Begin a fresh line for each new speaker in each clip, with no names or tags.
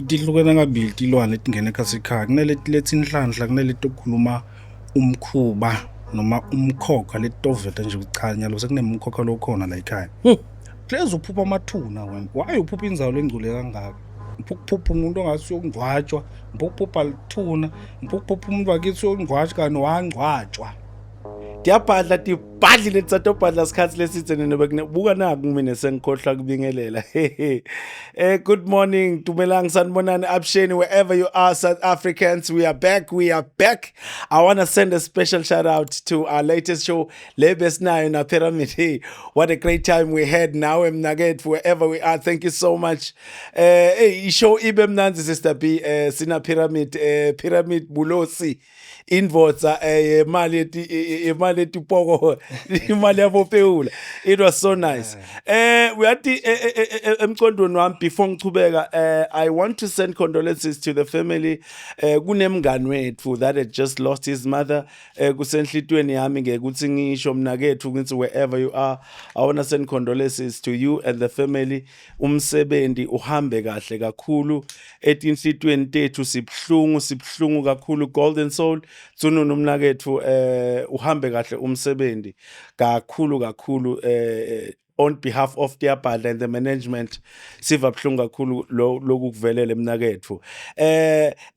Tihlukene kabili tilwane letingena ekhatsi ekhaya. Kunaleti letsa inhlanhla, kunaleti tokukhuluma umkhuba noma umkhokha letitoveta nje ukuthi cha, nyalo sekunemkhokha lokhona la ekhaya. Hlezi uphupha amathuna wena. Why uphupha indzawo lengcole kangaka? Ngiphupha umuntu ongathi uyongcwatshwa, ngiphupha lithuna, ngiphupha umuntu wakithi uyongcwatshwa kanti wangcwatshwa.
Tiyabhadla, tibhadlile, tisatobhadla sikhathi lesitse nina buka naku mina sengikhohlwa kubingelela. Good morning, dumelang, sanibonani, avuxeni, wherever you are, South Africans. We are back, we are back. I want to send a special shout out to our latest show, Lebesnayo na Pyramid. Hey, what a great time we had now, mnaketfu, wherever we are. Thank you so much. Hey, show ibe mnandzi, Sister B, sina Pyramid, Pyramid Bulosi. Indvodza yemali yeti imali yetipoko, imali yabopewula. It was so nice. Uyathi emcondweni wami, before ngichubeka, I want to send condolences to the family. Kunemngani wethu that had just lost his mother. Kusenhlitweni yami ngekuthi ngisho, mnakethu, ngithi wherever you are, I want to send condolences to you and the family. Umsebenzi uhambe kahle kakhulu. Etinhlitweni tethu sibhlungu, sibhlungu kakhulu. Golden Soul Tsununu, mnakethu, uhambe kahle umsebenzi kakhulu kakhulu. On behalf of Tiyabhadla and the management, siva buhlungu kakhulu lokhu kuvelele, mnaketfu.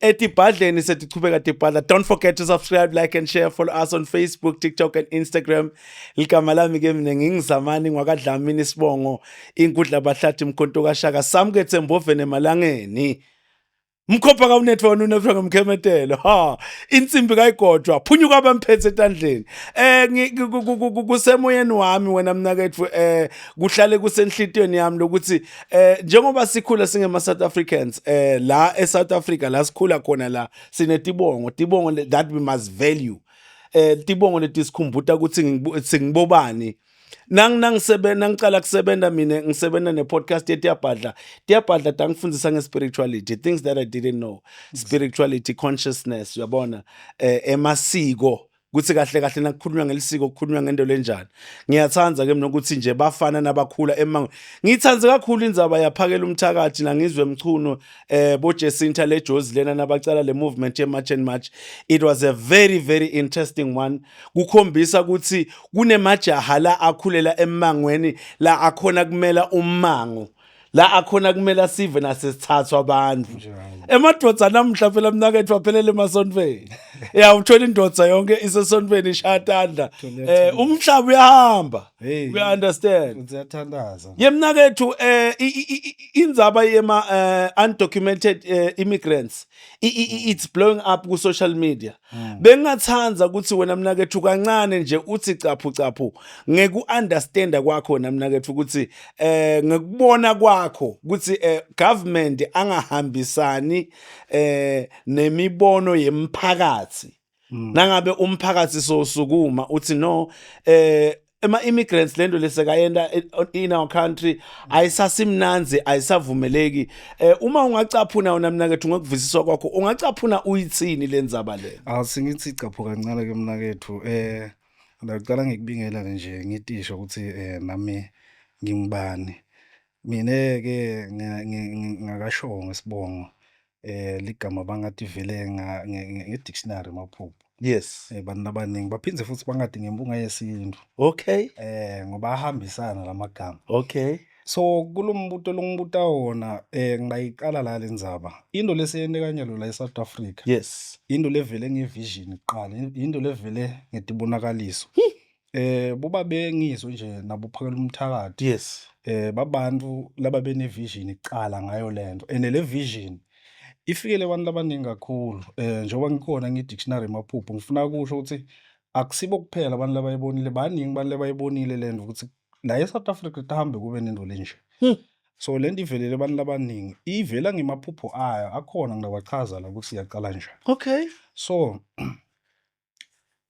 Etibhadleni setichubeka tibhadla. Don't forget to subscribe, like and share. Follow us on Facebook, TikTok and Instagram. Ligama lami ke mina ngingizamani ngwakadlamini, isibongo inkudla bahlathi, mkhonto kashaka, samukethe emboveni emalangeni. Mkhopha kawunetfwa wena unetfwa ngemkhemetelo, ha, insimbi kayigodwa, phunyuka abamphethe etandleni. Kusemoyeni wami wena mnaketfu, kuhlale kusenhlitiyweni yami lokuthi njengoba sikhula singema South Africans, la e South Africa la sikhula khona, la sinetibongo, tibongo that we must value, tibongo letisikhumbuta ukuthi singibobani. Nang nangisebenza, nangicala kusebenza mina, ngisebenza ne-podcast yeTiyabhadla. Tiyabhadla tangifundisa nge-spirituality, things that I didn't know, spirituality, consciousness, uyabona, emasiko, kuthi kahle kahle nakukhulunywa ngelisiko kukhulunywa ngento lenjani. Ngiyathanda ke mina ukuthi nje bafana nabakhula emango. Ngiyithandze kakhulu indzaba yaphakela umthakathi nangizwe Mchunu, bo Jacinta leJozi lena, nabacala le movement ye March and March. It was a very very interesting one, kukhombisa ukuthi kunemajaha la akhulela emangweni, la akhona kumela ummango, la akhona kumela sive nasesithathwa abantu. Emadoda namuhla phela, mnakethu, aphelele emasontweni. Ya, uthola indoda yonke isesontweni, ishaya tandla. Umhlaba uyahamba.
Hey.
We understand.
Siyathandaza.
Yemnakethu, indzaba yema undocumented immigrants, it's blowing up ku social media. Bengingathanda ukuthi wena mnakethu kancane nje uthi caphu caphu ngeku understanda kwakho wena mnakethu, ukuthi ngekubona kwakho ukuthi government angahambisani nemibono yemphakathi, nangabe umphakathi sosukuma uthi no, ema immigrants lento lesekayenda in our country ayisasimnanzi, ayisavumeleki. Uma ungacaphuna wena mnakethu, ngokuvisiswa kwakho ungacaphuna uyithini lenzaba le?
Awusingithi capho kancane ke mnakethu. Ngiyaqala ngikubingelele nje, ngitisho ukuthi nami ngingubani. Mina ke ngakasho ngesibongo, ligama bangathi vele nge-dictionary maphupho. Bantu abaningi baphindze futhi bangati ngempunga yesintu. Ngoba ahambisana lamagama. So kulombuto longibuta wona, ngingayiqala la le ndzaba. Into lesiyenteka nyalo la eSouth Africa. Into levele ngevision kuqala, into levele ngetibonakaliso. Buba bengizwe nje nabo phakela umthakathi. Babantu laba bene vision kuqala ngayo lento, and le vision ifikele abantu abaningi kakhulu. Njengoba ngikhona ngi-dictionary maphupho, ngifuna kusho ukuthi akusibo kuphela abantu labayibonile, baningi abantu labayibonile lento ukuthi la eSouth Africa kuhambe kube nento lenje. So lento ivelele abantu abaningi, ivela ngemaphupho ayo akhona, ngiyawachaza la ukuthi iyaqala njani. So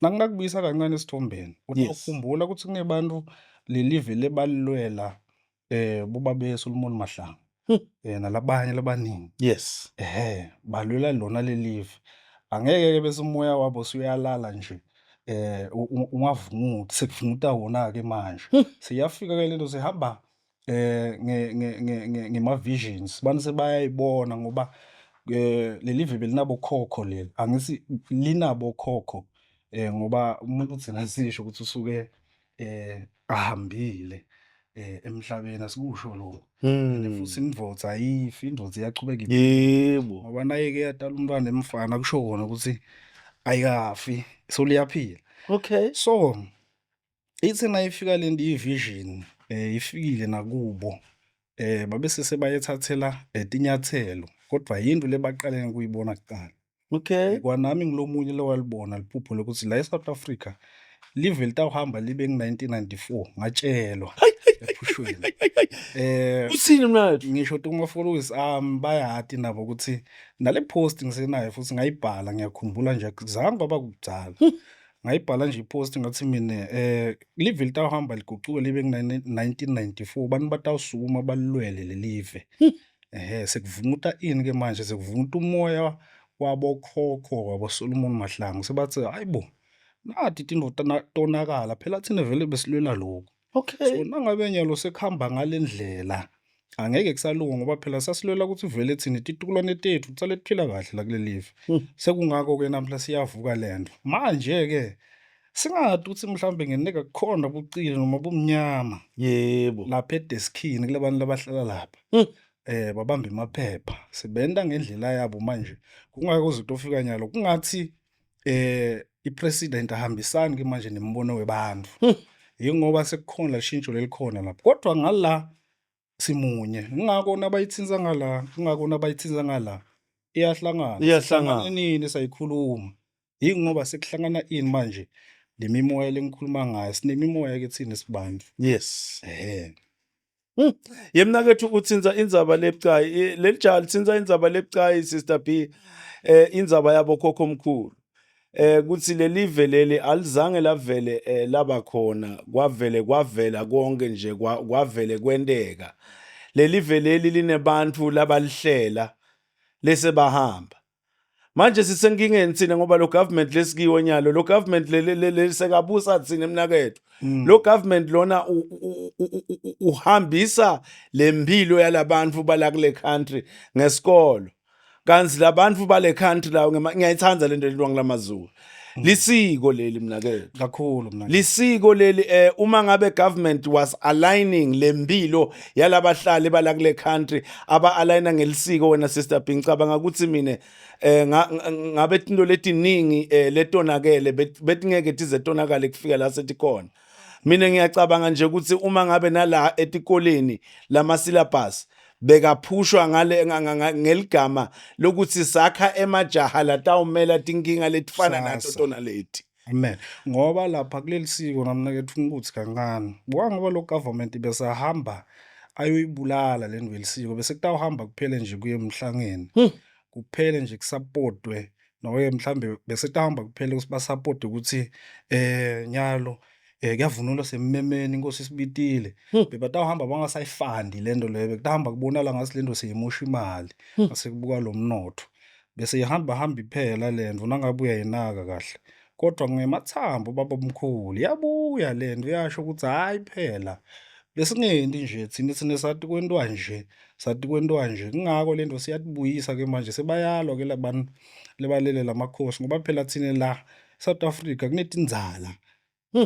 nakungakubuyisa kancane esithombeni, utawukhumbula ukuthi kunebantu lelive lebalilwela, bobabe Solomon Mahlangu nalabanye labaningi. Ehhe, balwela lona lelive. Angeke ke bese umoya wabo usuyalala nje, ungavunguthi, sekuvunguta wona ke manje. Siyafika ke lento sihamba. Ngema-visions bantu sebayayibona ngoba leli live belinabokhokho leli, angithi linabokhokho ngoba umuntu thina sisho ukuthi usuke ahambile emhlabeni, asikusho lokho. And futhi indvodza ayifi, indvodza iyachubeka. Ngoba naye-ke yatala umntwana emfana, kusho kona ukuthi ayikafi, so liyaphila. So ithi nayifika lento i-vision ifikile nakubo, babese sebayethathela tinyathelo, kodwa yinto lebaqale ngokuyibona kuqala. Kwanami ngilomunye lowalibona liphupho lokuthi la e-South Africa live litawuhamba libe ngu-1994, ngatshelwa ephushweni.
Uthini mnathu?
Ngisho kuma-followers ami bayati nabo ukuthi nale post ngisenayo futhi ngayibhala, ngiyakhumbula nje akuzange kwaba kudzala. Ngayibhala nje i-post ngathi mina live litawuhamba ligucuke libe ngu-1994, abantu batawusukuma balilwele lelive. Ehhe, sekuvunguta ini ke manje, sekuvunguta umoya wabokhokho wabo Solomon Mahlangu, sebathi hayi bo, nati tintfo tonakala phela, thina vele besilwela lokhu. So nangabe nyalo sekuhamba ngale ndlela, angeke kusalunga ngoba phela sasilwela ukuthi vele thina titukulwane tethu kusale kuphila kahle la kuleli live. Sekungako-ke namhla siyavuka lento. Manje-ke singati ukuthi mhlambe ngeneka kukhona bucili noma bumnyama lapha edeskini kule bantu labahlala lapha. Babamba emaphepha, sebenta ngendlela yabo manje. Kungako kuze kutofika nyalo kungathi i-president ahambisani ke manje nembono webantfu. Yingoba sekukhona lishintsho lelikhona lapha. Kodwa ngala simunye. Kungako nabayithinta ngala, kungako nabayithinta ngala iyahlangana.
Iyahlangana.
Nini sayikhuluma. Yingoba sekuhlangana ini manje, lemimoya lengikhuluma ngayo, sinemimoya ke thina sibantu. Ehhe.
Yemnakethu, uthinza indzaba lebucayi, leli jaha lithinza indzaba lebucayi, Sister B, indzaba yabo khokho omkhulu. Kuthi lelive leli alizange lavele laba khona, kwavele kwavela konke nje, kwavele kwenteka. Lelive leli linebantu labalihlela lese bahamba. Manje sisenkingeni thina ngoba lo government lesikiwo nyalo, lo government lesekabusa thina mnakethu. Lo government lona uhambisa lempilo yalabantu bala kule country ngesikolo. Kanti labantu bale country la, ngiyayithanda lento lentwa ngilamaZulu. Lisiko leli mnakethu.
Kakhulu mna.
Lisiko leli. Uma ngabe government was aligning lempilo yalabahlali bala kule country, aba aligna ngelisiko, wena Sister B, ngicabanga ukuthi mina ngabe tinto letiningi letonakele betingeke tize tonakale kufika la setikhona. Mina ngiyacabanga nje ukuthi uma ngabe nala etikoleni lama syllabus bekaphushwa ngale ngeligama lokuthi sakha emajaha latawumela tinkinga letifana nato
Kusasa.
tona leti.
Amen. Ngoba lapha kuleli siko namnakethu ukuthi kancane. Buka, ngoba lo government besahamba ayoyibulala le ndlu yelisiko, bese kutawuhamba kuphele nje kuye emhlangeni. Kuphele nje kusupportwe noma mhlambe bese kutawuhamba kuphele ukuthi basupport ukuthi nyalo kuyavunulwa semmemeni, inkosi isibitile. Bebatawuhamba bangasayifandi lento leyo, bekutahamba kubonakala ngathi lento seyimosha imali asekubuka lo mnotho. Bese ihamba hamba iphela lento nangabe uyayinaka kahle. Kodwa ngemathambo babomkhulu iyabuya lento, iyasho ukuthi hhayi phela besingenti nje thina, thina sathi kwentiwa nje, sathi kwentiwa nje. Kungako lento siyatibuyisa ke manje, sebayalwa ke labantu lebalele lamakhosi ngoba phela thina la South Africa kunetindzala.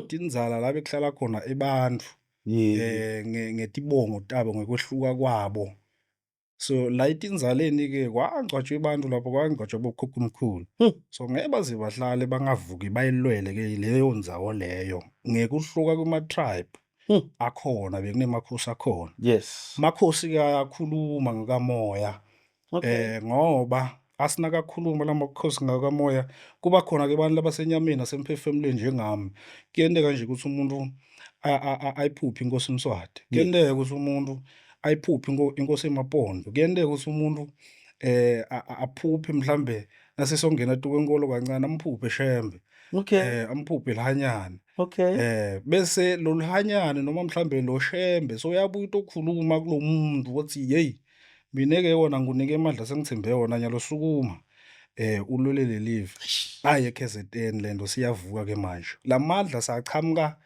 Tindzala la bekuhlala khona ebantfu ngetibongo tabo, ngekwehluka kwabo. So la etindzaleni ke kwangcwatshwa abantu lapho, kwangcwatshwa bokhokhomkhulu. So ngeke baze bahlale bangavuki bayilwele ke leyo ndzawo leyo ngekuhluka kuma-tribe akhona, bekunemakhosi akhona. Makhosi ke ayakhuluma ngakamoya. Ngoba asinakakhuluma lamakhosi ngakamoya, kuba khona ke abantu labasenyameni nasemphefumulweni njengami. Kuyenteka nje ukuthi umuntu ayiphuphe inkosi Mswati. Kuyenteka ukuthi umuntu ayiphuphe inkosi eMapondo. Kuyenteka ukuthi umuntu aphuphe mhlambe nasesongena tukwenkolo kancane, amphuphe Shembe. Amphuphe Lihanyane. Bese lo Lihanyane noma mhlambe lo Shembe so uyabuya utokhuluma kulomuntu ukuthi hey, mina ke wona ngikunike amandla, sengithembe wona, nyalo sukuma ulwele lelive. Aye KZN lento siyavuka ke manje. Lamandla sachamuka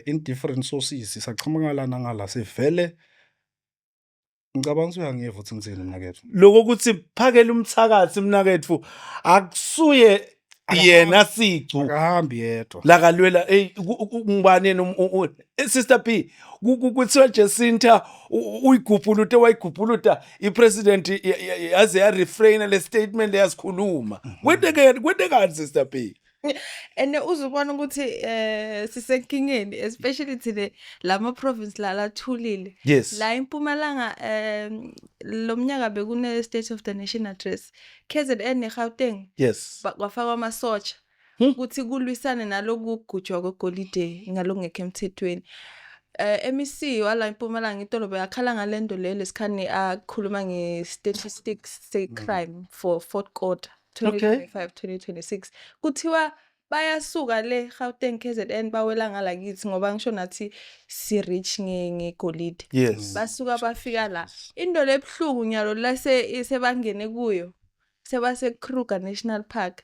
in different sources, sachamuka la nangala, sivele. Ngicabanga ukuthi uyangiva ukuthi ngithini mnaketfu.
Lokho ukuthi phakela umthakathi mnaketfu akusuye yena sicu.
Akahambi yedwa.
Lakalwela hey ngibani yena Sister B kuthiwa Jacinta uyigubhulute wayigubhuluta ipresident yaze ya refrain le statement leyasikhuluma. Kwenteke kwentekani Sister B?
And uzubona ukuthi eh sisenkingeni especially thina lama province la lathulile. La eMpumalanga lomnyaka bekune State of the Nation address. KZN neGauteng. Kwafakwa amasotsha ukuthi kulwisane nalokugujwa kwegolide ngalokungekho emthethweni. MEC wala eMpumalanga itolo bekakhala ngalento leyo lesikhani akhuluma nge-statistics se-crime for fourth quarter 2025 2026. Kuthiwa bayasuka le Gauteng KZN bawela ngala kithi ngoba ngisho nathi si rich ngegolide. Basuka bafika la. Into lebuhlungu nyalo lase sebangene kuyo sebase Kruger National Park.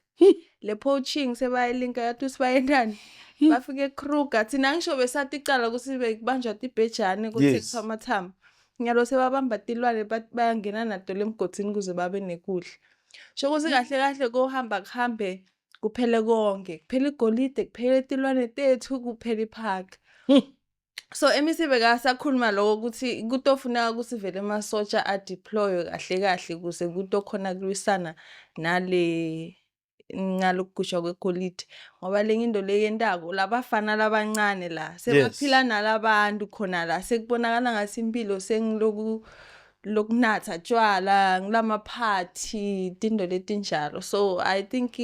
Le poaching sebayilinka yathi sibayendani. Bafike eKruger thina ngisho besathi icala ukuthi bekubanjwa tibhejane kuthengiswa amathambo. Nyalo sebabamba tilwane bayangena nato lemgodini ukuze babe nekudla. Sho ukuthi kahle kahle kohamba kuhambe kuphele konke, kuphela igolide, kuphele tilwane tethu, kuphela ipark. So MEC bekasakhuluma lokho ukuthi kutofuneka ukuthi vele amasotsha adeploywe kahle kahle ukuze kutokhona kulwisana nale ngalokugujwa kwegolide ngoba lenye into leyentako labafana labancane la sebaphila nalabantu khona la sekubonakala ngathi impilo sengiloku lokunatha tshwala ngilamaphathi tinto letinjalo. So I think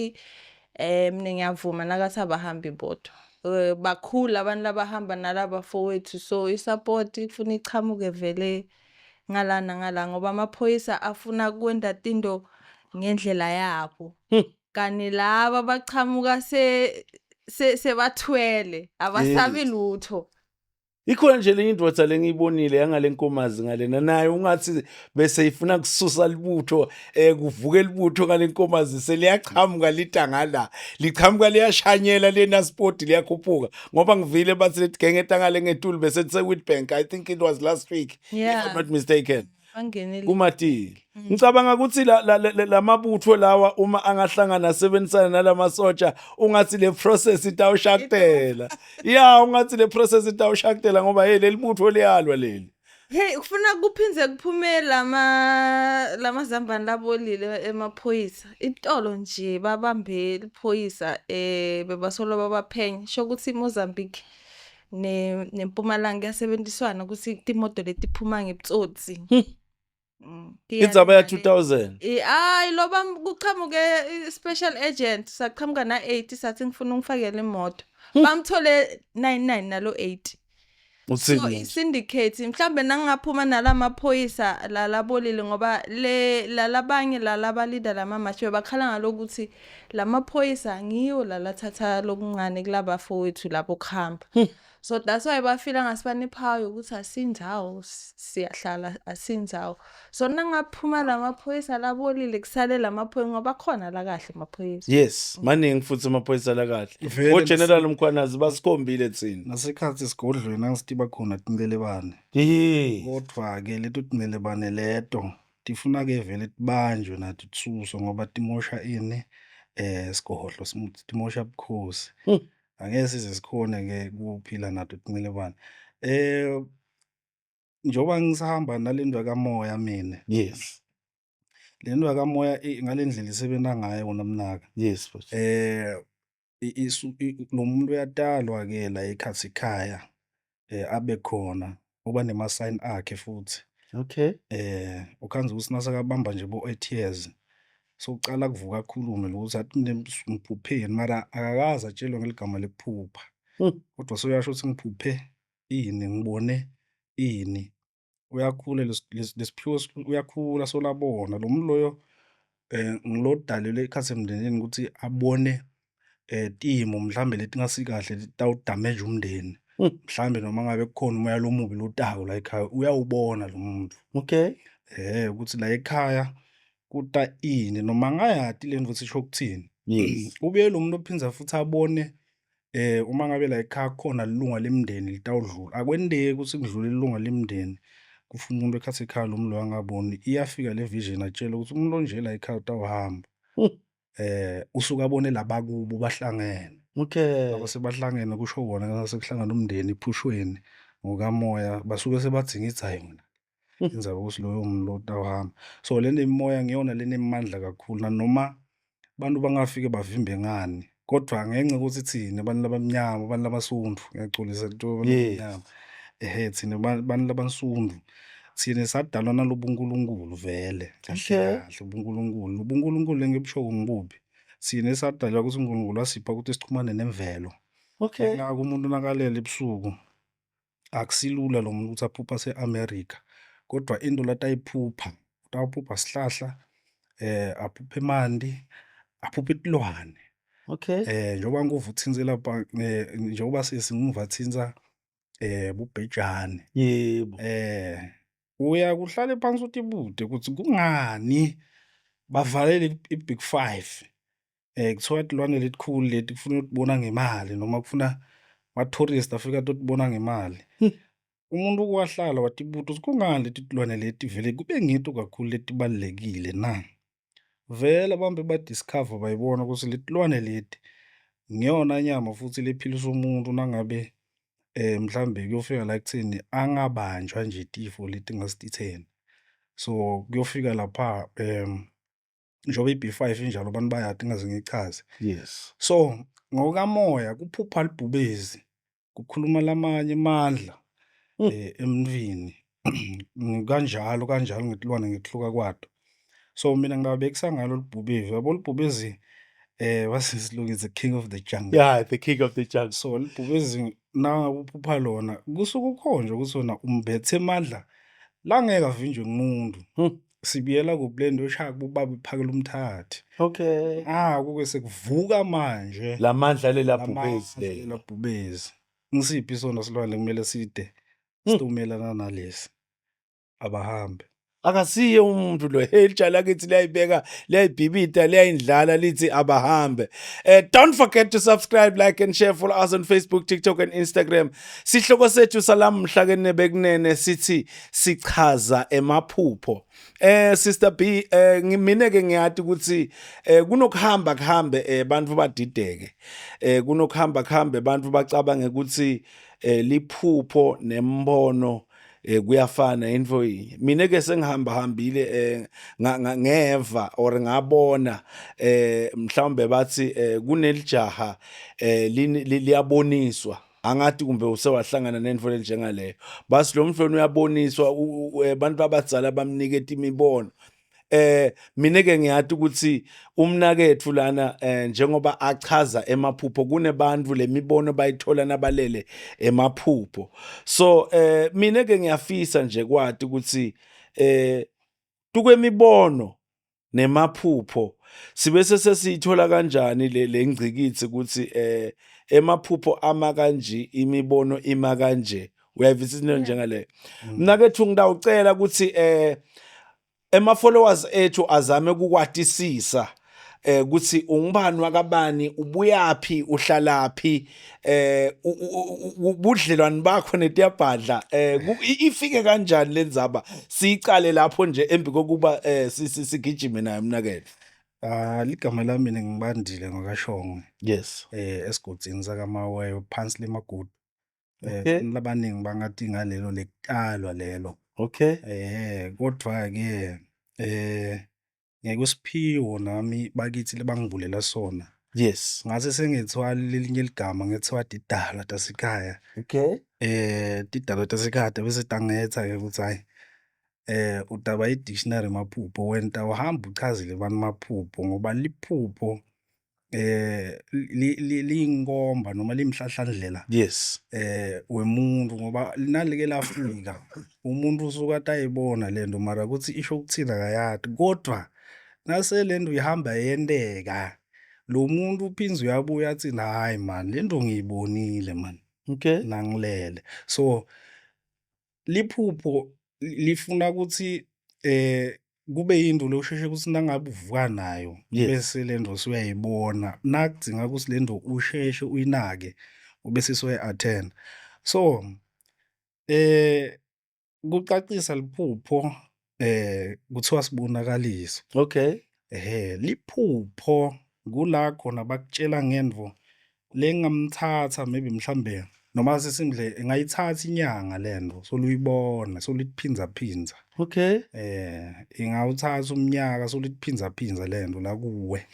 mina ngiyavuma nakathi abahambi bodwa. Bakhulu abantu labahamba nalabafowethu so isupport ifuna ichamuke vele ngala nangala ngoba amaphoyisa afuna kwenda tinto ngendlela yabo. Kani laba bachamuka se sebathwele abasabi lutho.
Ikhona nje lenye indoda lengiyibonile yangale nkomazi ngalena nayo ungathi bese ifuna kususa libutho kuvuke libutho ngale nkomazi seliyachamuka litangala lichamuka liyashanyela lena sport liyakhuphuka ngoba ngivile bathi letigenge tangale ngetulu bese tse Witbank. I think it was last week, if I'm not mistaken.
Bangenele.
Kumatile ngicabanga ukuthi lamabutho lawa uma angahlangana asebenzisana nalamasotsha ungathi le process itawushakutela ya ungathi le process itawushakutela ngoba hey leli butho liyalwa leli.
Hey kufuna kuphindze kuphume lama lamazambane labolile emaphoyisa. Itolo nje babambe liphoyisa bebasolo babaphenya sho ukuthi iMozambique ne neMpumalanga kuyasebenziswana ukuthi timoto letiphuma ngebutsotsi.
Indzaba ya 2000.
Hayi loba kuqhamuke special agent saqhamuka na 80 sathi ngifuna ungifakele imoto. Bamthole 99 nalo 80.
Uthini
So
manje?
i-syndicate mhlambe nangaphuma nalamaphoyisa lalabolile ngoba le lalabanye lalabalida lamamashe bakhala ngalokuthi lamaphoyisa ngiyo lalathatha lokuncane kulabafowethu labo kuhamba. So that's why bafila ngasi power yokuthi asindawo siyahlala asindawo. So nangaphuma lamaphoyisa labolile kusale lamaphoyisa ngoba khona la kahle amaphoyisa.
Yes, maningi futhi amaphoyisa la kahle.
Vele
O General Mkhwanazi basikhombile thina.
Nasekhathi esigodlweni angisithi bakhona tincelebane. Kodwa ke leto tincelebane leto tifuna ke vele tibanjwe nato tisuswe ngoba timosha ini sigodlo timosha bukhosi. Angeke size sikhone ke kuphila nato tincelebane. Njengoba ngisahamba nalendlu kamoya mina. Le ndlu kamoya ngalendlela isebenza ngayo wona mnaka.
Yes boss.
Lo muntu uyatalwa ke la ekhathi ekhaya abe khona uba nema sign akhe futhi. Ukhanza ukuthi nasakabamba nje bo 8 years sokucala kuvuka akhulume lokuthi athi ngiphupheni mara akakaze atshelwe ngeligama lekuphupha. Kodwa soyasho ukuthi ngiphuphe ini ngibone ini. Uyakhula lesiphiwo uyakhula solabona lo muntu loyo ngilodalelwe ekhathi emndenini ukuthi abone timo mhlambe letingasikahle letawudamage umndeni. Mhlambe noma ngabe kukhona umoya lomubi lotako la ekhaya uyawubona lo muntu. Ukuthi la ekhaya kuta ini noma angayati le nto isho ukuthini. Ubuye lo muntu ophinza futhi abone uma ngabe la ekhaya kukhona ilunga lemndeni litawudlula. Akwendeki ukuthi kudlule ilunga lemndeni. Kufa umuntu ekhatsi ekhaya lo muntu loyo angaboni, iyafika le vision atjelwe kutsi umuntu lonje la ekhaya utawuhamba. Usuke abone labakubo bahlangene. Laba sebahlangene kusho kona nasekuhlangana umndeni ephushweni ngokamoya basuke sebadzingidza yona indzaba yokuthi loyo muntu lo utawuhamba. So le nemimoya ngiyona lenemandla kakhulu nanoma bantu bangafike bavimbe ngani kodvwa ngenca yokuthi tsine bantu labamnyama, bantu labasundvu ngiyacolisa kutoba labamnyama, ehhe tsine bantu labansundvu tsine sadalwa nalobunkulunkulu vele kahle kahle ubunkulunkulu. Lobunkulunkulu lengibushoko ngibuphi? Tsine sadalwa kutsi Nkulunkulu wasipha ukuthi sichumane nemvelo. Ingako umuntu nakalele ebusuku akusilula lo muntu ukuthi aphuphe ase-America kodvwa into latayiphupha utawuphupha sihlahla, aphuphe emanti, aphuphe tilwane. Njengoba ngikuva utsintse lapha njengoba sesi ngimuva atsintsa bubhejane. Uya kuhlale phansi utibute kutsi kungani bavalele i-big five. Kuthiwa tilwane letikhulu leti kufuna utibona ngemali noma kufuna ma-tourist afike atotibona ngemali. Umuntu wahlala watibuta ukuthi kungani leti tilwane leti vele kube ngito kakhulu letibalulekile na? Vele bambe ba-discover bayibona ukuthi letilwane leti ngiyona nyama futhi lephilisa umuntu nangabe mhlambe kuyofika la ekutheni angabanjwa nje tifo letingasititheni. So kuyofika lapha njengoba i-B five injalo abantu bayati ngingaze ngiyichaze. So ngokamoya kuphupha libhubezi kukhuluma lamanye emandla emntwini kanjalo kanjalo ngetilwane ngekuhluka kwato. So mina ngingabekisa ngalo libhubezi, uyabo libhubezi what's the king of the jungle.
Yeah, the king of the jungle.
So libhubezi nangabe uphupha lona kusuke ukhonjwe ukuthi wena umbethe emandla langeke avinjwe ngumuntu. Sibuyela kuphi le nto eshaya kubaba iphakela umthathi. Ah kuke sekuvuka manje.
Lamandla lela bhubezi
lela. Lela bhubezi. Ngisiphi sona silwane kumele side sitomelana nalesi. Abahambe.
Akasiye umuntu lo elitsha lakithi liyayibeka liyayibhibida liyayindlala lithi abahambe. Don't forget to subscribe, like and share, follow us on Facebook, TikTok and Instagram. Sihloko sethu salamhla ke nebekunene sithi sichaza emaphupho. Sister B, ngimine ke ngiyati ukuthi kunokuhamba kuhambe bantu badideke. Kunokuhamba kuhambe bantu bacabange ukuthi liphupho nembono kuyafana into yinye. Mina ke sengihamba hambile ngeva or ngabona mhlawumbe bathi kunelijaha liyaboniswa, angathi kumbe usewahlangana nento lenjengaleyo, basi lo mfana uyaboniswa abantu abadzala bamniketa imibono. Mina ke ngiyati ukuthi umnakethu lana njengoba achaza emaphupho kunebantu lemibono bayithola nabalele emaphupho. So mina ke ngiyafisa nje kwati ukuthi tukwemibono nemaphupho sibese sesiyithola kanjani le ngcikithi ukuthi emaphupho ama kanje, imibono ima kanje. Uyayivisisa into njengaleyo? Mnakethu, ngidawucela ukuthi ema followers ethu azame ukukwatisisa ukuthi ungubani wakabani, ubuyapi, uhlalaphi, ubudlelwane bakho netiyabhadla ifike kanjani lenzaba. Siyicale lapho nje embi kokuba sigijime nayo, mnakethu.
Ah, ligama lami mina ngibandile ngakashongwe. Esigodzini sakaMawewe phansi lemagudu. Labaningi bangathi ngalelo lekutalwa lelo. Kodwa ke ngekwesiphiwo nami bakithi lebangivulela sona. Ngase sengithiwa lelinye ligama, ngethiwa tidalwa tasekhaya. Tidalwa tasekhaya bese tangetha ke ukuthi hayi udaba i-dictionary maphupho wena uhamba uchazele abantu maphupho ngoba liphupho liyinkomba noma limhlahlandlela wemuntu ngoba nalike lafika umuntu usuke atayibona lento mara ukuthi isho ukuthini akayati, kodwa nase lento ihamba yenteka lo muntu uphinze uyabuya athi hayi man, lento ngiyibonile man nangilele. So liphupho lifuna ukuthi kube yinto losheshe ukuthi nangabe uvuka nayo bese lento usuyayibona, nakudzinga ukuthi lento usheshe uyinake ubese usuyayi-attend. So Kucacisa liphupho kuthiwa sibonakaliso.
Okay.
Ehhe, liphupho kula khona bakutshela ngentfo lengamthatha maybe mhlambe noma sesimdle ingayithatha inyanga lento soluyibona soliphinza phinza.
Okay.
Ingawuthatha umnyaka soliphinza phinza lento la kuwe.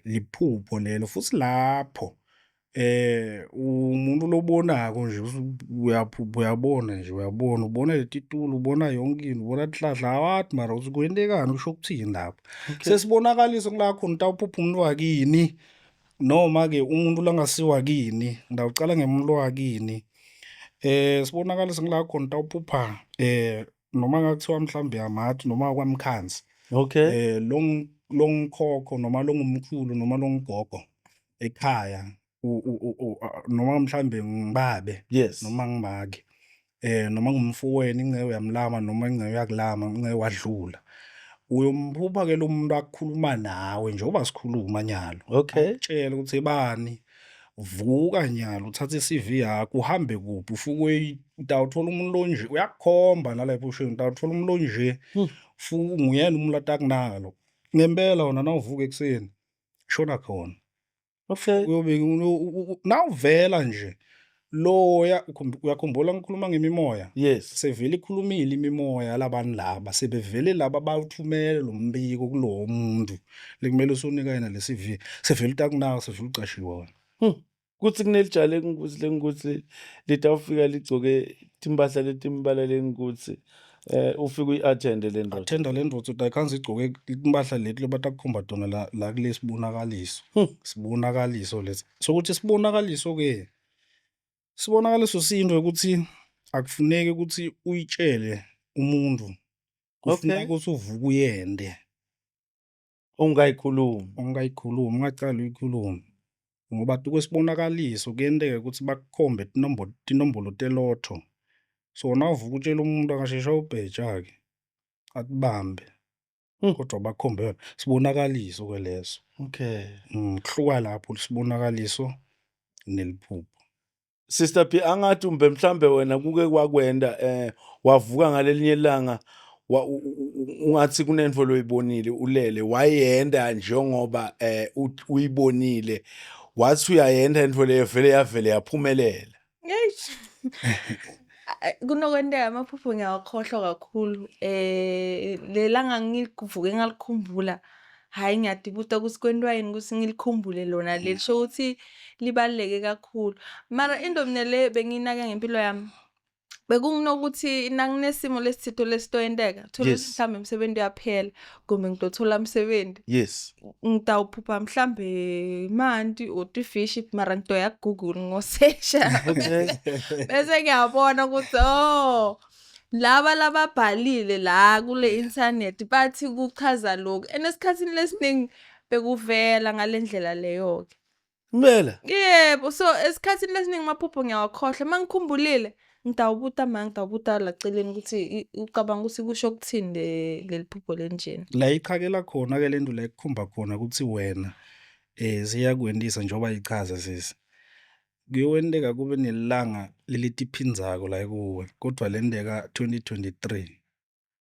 Liphupho lelo futhi lapho umuntu lobonako nje uyaphupha uyabona nje uyabona ubona letitulo ubona yonke into ubona tihlahla awati mara ukuthi kwentekani kusho ukuthini lapho. Sesibonakaliso kula khona utawuphupha umuntu wakini noma ke umuntu langasiwa kini ngitawucala ngemuntu wakini. Sibonakaliso ngila khona utawuphupha noma ngakuthiwa mhlawumbe amathi noma kwamkhansi.
Okay.
Longikhokho noma longumkhulu noma longigogo ekhaya noma mhlambe ngibabe noma ngimake noma ngumfowenu ingce uyamlama noma ingce uyakulama ingce wadlula uyomphupha ke lo muntu akukhuluma nawe njengoba sikhuluma nyalo.
Okay.
Akutshela ukuthi bani vuka nyalo uthathe i-CV yakho uhambe kuphi ufike utawuthola umuntu lonje uyakukhomba nalapho usho utawuthola umuntu lonje futhi nguyena umuntu atakunaka lo ngempela wona nawuvuka ekuseni shona khona.
Okay.
Uyobe nawuvela nje loya uyakhumbula ngikhuluma ngemimoya?
Yes.
Sevele ikhulumile imimoya yalabantu laba sebevele laba bawuthumele lo mbiko kulowo muntu lekumele usunika yena le CV sevele utakunaka sevele ucashiwe wena.
Kuthi kunelijala lengukuthi lengukuthi litawufika ligcoke timpahla letimbala lengukuthi ufike uyi-attende le ndoda.
Attenda le ndoda uthi ayikhanze igcoke impahla leti lebatakukhomba tona la la kulesibonakaliso. Sibonakaliso lesi. Sokuthi sibonakaliso ke sibonakaliso sinto ukuthi akufuneki ukuthi uyitshele umuntu. Kufuneka ukuthi uvuke uyende.
Ungayikhulumi.
Ungayikhulumi, ungacali uyikhulume. Ngoba tukwesibonakaliso kuyenteka ukuthi bakukhombe tinombolo telotho. So nawuvuka utshela umuntu angasheshe awubheja-ke akubambe. Kodwa bakhombe yona sibonakaliso ke leso.
Okay.
Kuhluka lapho sibonakaliso neliphupho.
Sister P angathi umbe mhlambe wena kuke kwakwenda wavuka ngalelinye ilanga ungathi kunento loyibonile ulele wayenda njengoba uyibonile wathi uyayenda into leyo vele yavele yaphumelela.
Eish. Kunokwenteka amaphupho ngiyawakhohlwa kakhulu. Lelanga ngivuke ngalikhumbula, hhayi ngiyadibuta ukuthi kwentiwa yini ukuthi ngilikhumbule lona leli sho ukuthi libaluleke kakhulu. Mara into mina le bengiyinake ngempilo yami, bekunokuthi nakunesimo lesithito lesitoyenteka, thola ukuthi mhlawumbe umsebenzi uyaphela kumbe ngitothola umsebenzi.
Yes.
Ngitawuphupha mhlambe manti or tifishi mara ngitoya ku-Google ngosesha.
Okay.
Bese ngiyabona ukuthi oh laba lababhalile la kule internet bathi kuchaza lokhu. And esikhathini lesiningi bekuvela ngale ndlela leyo-ke.
Impela.
Yebo, so esikhathini lesiningi amaphupho ngiyawakhohlwa. Uma ngikhumbulile ngitawubuta ma ngitawubuta la celeni ukuthi ucabanga ukuthi kusho ukuthini leli phupho lenjena.
La iqhakela khona ke lento la ikukhomba khona ukuthi wena siyakwendisa njengoba ichaza sisi. Kuyowenteka kube nelanga lelitiphindzako la kuwe kodwa lenteka 2023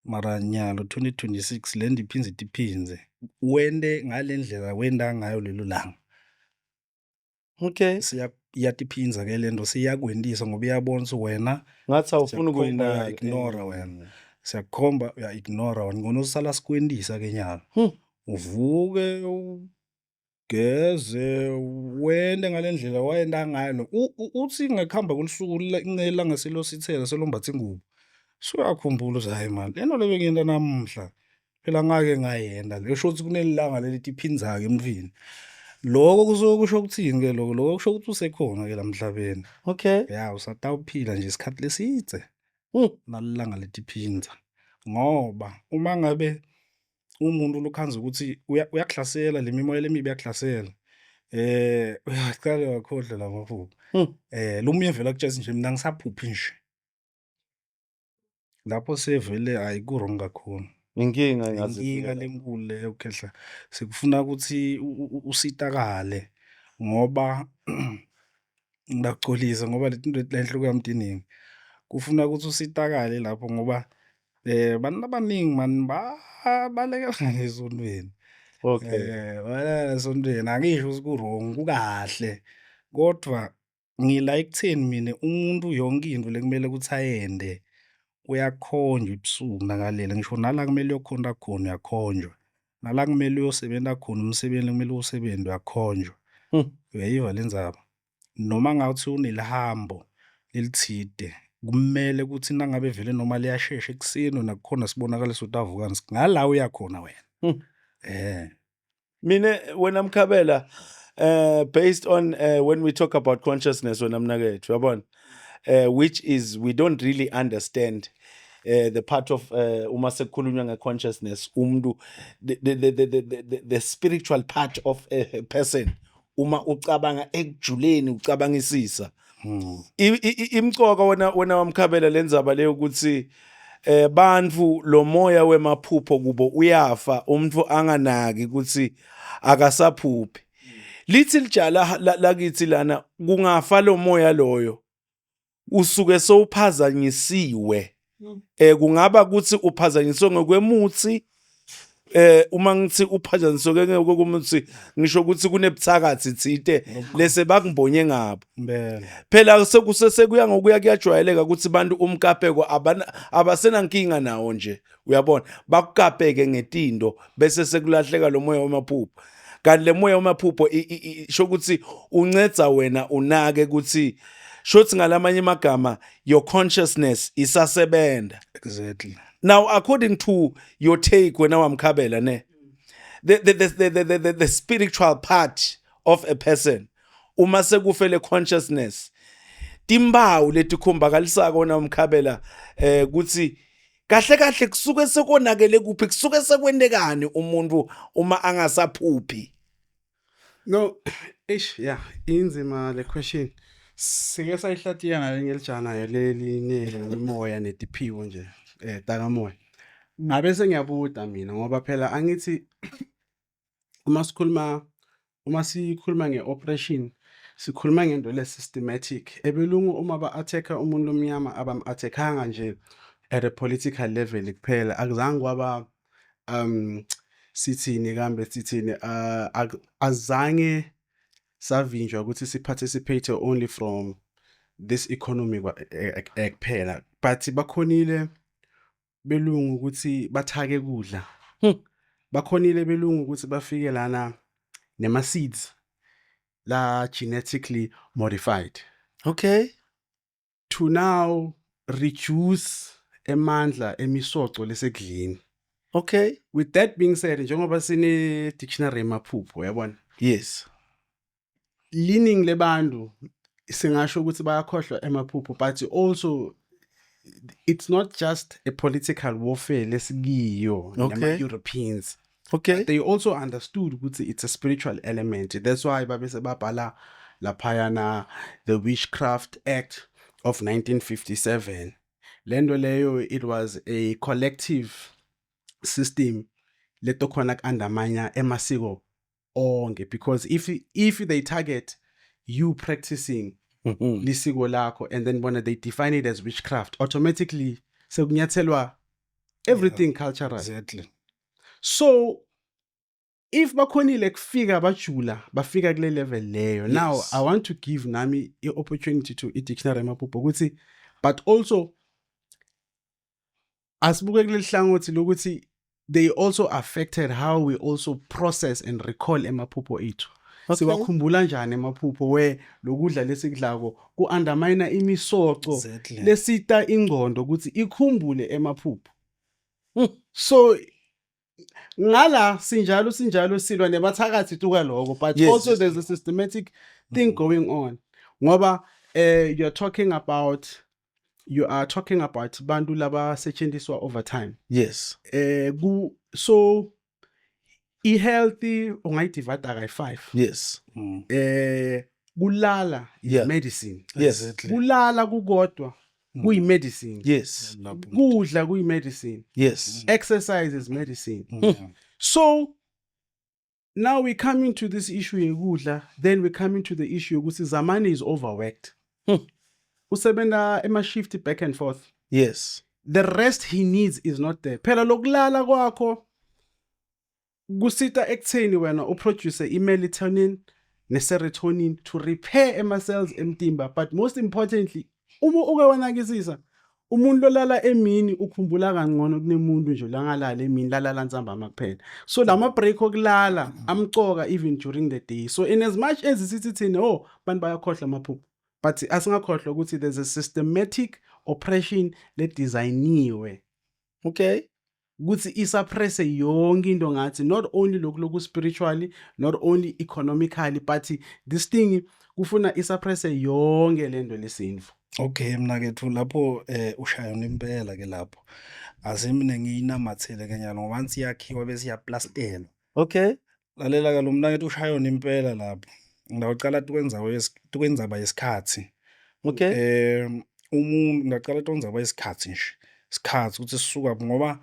mara nyalo 2026 lento iphindze itiphindze wente ngale ndlela wenta ngayo lelo langa.
Okay.
Iyatiphindza ke lento siyakwendisa ngoba iyabona ukuthi wena
ngathi awufuni ukuyinaka,
ignore wena. Siyakukhomba uya ignore wena ngono sala sikwendisa ke nyalo. Uvuke ugeze wende ngale ndlela wayenda ngayo uthi ngekuhamba kwelisuku ilanga selosithela selombatha ingubo. Suyakhumbula ukuthi hayi man lento le bengiyenta namuhla phela ngake ngayenda le sho ukuthi kunelanga leli tiphinza-ke emntwini. Lokho kusuke kusho ukuthini ke lokho? Lokho kusho ukuthi usekhona ke la emhlabeni.
Okay.
Ya usatawuphila nje isikhathi lesidze. Nalilanga letiphinza ngoba uma ngabe umuntu lukhanza ukuthi uyakuhlasela le mimoya lemibi iyakuhlasela. Uyaqala wakhohlwa lamaphupho. Lo munye vele akutshela nje mina ngisaphuphi nje. Lapho sevele hayi ku-wrong kakhulu.
Inkinga ingaze
Inkinga lenkulu leyo khehla. Sekufuna ukuthi usitakale ngoba ngiyakucolisa ngoba le tinto leti la enhloko yami tiningi. Kufuna ukuthi usitakale lapho ngoba bantu abaningi mani babalekela esontweni. Babalekela esontweni, angisho ukuthi ku-wrong, kukahle kodvwa ngila ekutheni mina umuntu yonke into lekumele ukuthi ayente uyakhonjwa ebusuku nakalele, ngisho nala kumele uyokhonta khona uyakhonjwa, nala kumele uyosebenta khona umsebenti lekumele uwusebente uyakhonjwa. Uyayiva lendzaba? Noma ngathi unelihambo lelitsite kumele kutsi nangabe vele noma liyashesha ekuseni wena kukhona sibonakaliso utavuka ngala uya khona wena.
Mine wena Mkhabela, based on when we talk about consciousness, wena mnakethu, uyabona, which is we don't really understand the part of uma sekukhulunywa nge-consciousness, umuntu, the spiritual part of a person, uma ucabanga ekujuleni, ucabangisisa. Imcoka wena wamkhabela lendzaba leyo ukuthi bantfu lo moya wemaphupho kubo uyafa, umuntu anganaki ukuthi akasaphuphi. Lithi lijala lakithi lana, kungafa lo moya loyo, usuke sowuphazanyisiwe. Kungaba ukuthi uphazanyiswe ngokwemuthi. Uma ngithi uphazanyiswe ngokwemuthi, ngisho ukuthi kunebuthakathi thite lese bakumbonye ngabo.
Impela.
Phela sekusesekuya ngokuya kuyajwayeleka ukuthi bantu umkapeko abasenankinga nawo nje, uyabona, bakukapeke ngetindo bese sekulahleka lo moya wemaphupho. Kanti le moya wemaphupho sho ukuthi uncedza wena unake ukuthi shothi, ngalamanye amagama, your consciousness isasebenza.
Exactly.
Now, according to your take, wena wamkhabela ne, the spiritual part of a person, uma sekufele consciousness, timbawu letikhombakalisako wena wamkhabela kuthi kahle kahle kusuke sekonakele kuphi, kusuke sekwentekani umuntu uma angasaphuphi?
No, eish, yeah, inzima le question. Sike sayihlatiya nayo ngelijana leli nemimoya netiphiwo nje, takamoya. Ngabe sengiyabuta mina ngoba phela angithi uma sikhuluma nge-operation, sikhuluma ngento le systematic. Ebelungu uma ba-attack-a umuntu omnyama, abam-attack-anga nje at a political level kuphela. Akuzange kwaba sithini kambe, sithini, azange savinjwa ukuthi si-participate only from this economy kuphela, but bakhonile belungu ukuthi bathake kudla. Bakhonile belungu ukuthi bafike lana nema seeds la genetically modified to now reduce emandla emisoco lesekudleni. With that being said, njengoba sine dictionary emaphupho, uyabona, liningi lebantu singasho ukuthi bayakhohlwa emaphupho, but also it's not just a political warfare lesikiyo nama-Europeans. They also understood ukuthi it's a spiritual element. That's why babe sebabhala laphayana the Witchcraft Act of 1957. Lento leyo, it was a collective system leto khona ku-undermine emasiko onke, because if they target you practicing lisiko lakho and then bona they define it as witchcraft, automatically sekunyathelwa everything cultural. So if bakhonile kufika bajula, bafika kule level leyo now, I want to give nami i-opportunity to i-dictionary emaphupho ukuthi, but also asibuke kuleli hlangothi lokuthi they also affected how we also process and recall emaphupho ethu. Siwakhumbula njani emaphupho we lokudla lesikudlako ku-undermine imisoco lesita ingqondo ukuthi ikhumbule emaphupho? So ngala sinjalo sinjalo silwa nebathakathi tuka lokho, but also there's a systematic thing going on ngoba you are talking about bantu labasetshenziswa over time. Ku so i-healthy ungayidivide kayi-5. Kulala is medicine. Kulala kukodwa kuyi-medicine.
Lapho.
Kudla kuyi-medicine. Exercise is medicine. So now we come into this issue yekudla, then we come into the issue yokuthi Zamani is overworked. Usebenta ema shift back and forth. The rest he needs is not there. Phela lokulala kwakho kusita ekutheni wena uproduce i-melatonin ne-serotonin to repair ema-cells emtimba, but most importantly, uma uke wanakisisa umuntu lolala emini ukhumbula kangcono kunemuntu nje langalala emini, lalala ntsambama kuphela. So lama break okulala amcoka even during the day. So in as much as sithi thina, oh, bantu bayakhohlwa amaphupho, but asingakhohlwa ukuthi there's a systematic oppression le-designiwe ukuthi isuppresse yonke into ngathi, not only lokhu loku spiritually, not only economically, but this thing kufuna isuppresse yonke lento lesinfu.
Okay, mnakethu, lapho ushaya impela ke lapho. Asemine ngiyinamathele ke nyalo ngoba nsi yakhiwa bese iyaplastellwa. Lalela ke lo mnakethu, ushaya impela lapho. Ngawucala tukwenza tukwenzaba yesikhathi. Umuntu ngaqala tukwenzaba yesikhathi nje. Isikhathi ukuthi sisuka ngoba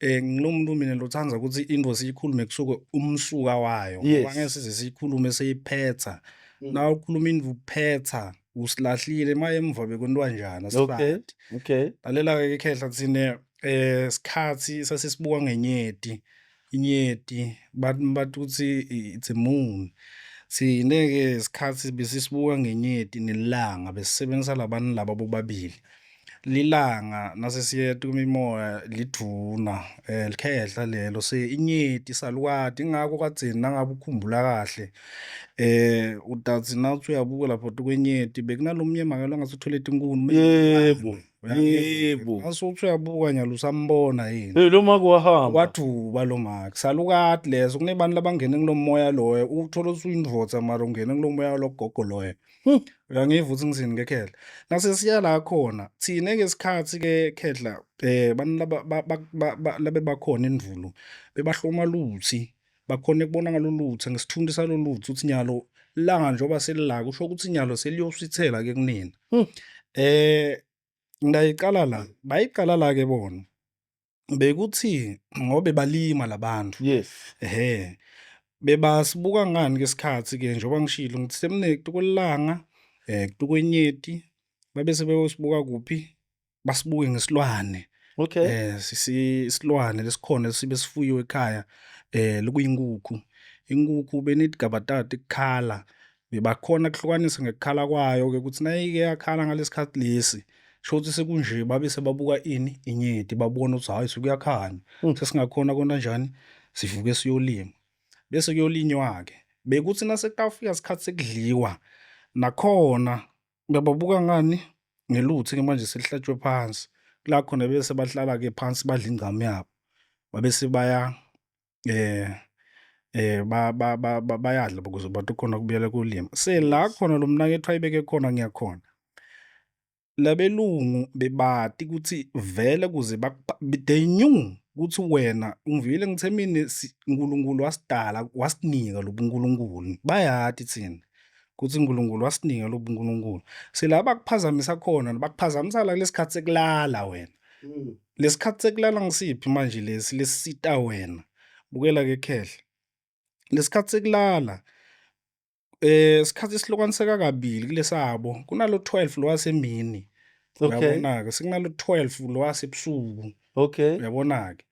ngilomuntu mina lothanda ukuthi into siyikhulume kusuke umsuka wayo ngoba ngeke size siyikhulume seyiphetha. Na ukhuluma into uphetha usilahlile maye emva bekwentiwa njani asifati. Lalela ke khehla, thine sikhathi sasisibuka ngenyeti. Inyeti bathi ukuthi it's a moon. Thine ke isikhathi besisibuka ngenyeti nelanga, besisebenzisa labantu laba bobabili. Lilanga nasesiya kumimoya lidvuna likhehla lelo se inyeti salukati, ingakho kadzeni nangabe ukhumbula kahle utathi nawuthi uyabuka lapho tukwenyeti bekunalomunye make longathi uthwele tinkuni.
Yebo.
Masuthi uyabuka nyalo usambona yini?
Hey, lo make wahamba.
Waduba lo make, salukati leso. Kunebantu labangene kulo moya loyo, uthola ukuthi uyindvodza mara ungene kulo moya logogo loyo. Uyangiva ukuthi ngithini ke khehla? Nase siya la khona thine ngesikhathi ke khehla, bantu laba labe bakhona endvulo bebahloma luthi, bakhona ukubona ngalolutho ngesithunzi salolutho ukuthi nyalo langa njengoba selila kusho ukuthi nyalo seliyosithela ke kunina. Ngingayicala la, bayiqala la ke bona. Bekuthi ngobe balima labantu. Ehhe. Bebasibuka ngani ke isikhathi ke njengoba ngishilo ngithi semne kutukwelanga, kutukwenyeti, babe sebeyosibuka kuphi? Basibuke ngesilwane. Isilwane lesikhona sibe sifuyiwe ekhaya lokuyinkukhu. Inkukhu benigaba tato ikukhala, bebakhona kuhlukanisa ngekukhala kwayo ke ukuthi nayike yakhala ngalesikhathi lesi sho ukuthi sekunje, babe sebabuka ini inyeti, babona ukuthi hayi, sekuyakhanya, sesingakhona kona kanjani sivuke siyolima, bese kuyolinywa ke. Bekuthi nasekutawufika isikhathi sekudliwa nakhona bebabuka ngani ngeluthi ke manje selihlatshwe phansi la khona, bese bahlala ke phansi badla ingcamu yabo, babe sebaya ba ba ba bayadla ukuze bantu khona kubuyela kulima. Sela khona lo mnakethu ayibeke khona, ngiyakhona labelungu bebati ukuthi vele kuze they knew ukuthi wena ungivile ngithe mina uNkulunkulu wasidala wasinika lobuNkulunkulu, bayati thina ukuthi uNkulunkulu wasinika lobuNkulunkulu. Sela bakuphazamisa khona, bakuphazamisa la kulesikhathi sekulala wena. Lesikhathi sekulala ngisiphi manje lesi lesisita wena? Bukela ke khehla, lesikhathi sekulala isikhathi sihlukaniseka kabili kulesabo, kunalo 12 lo wasemini. Uyabona ke, sekunalo 12 lo wasebusuku. Uyabona ke,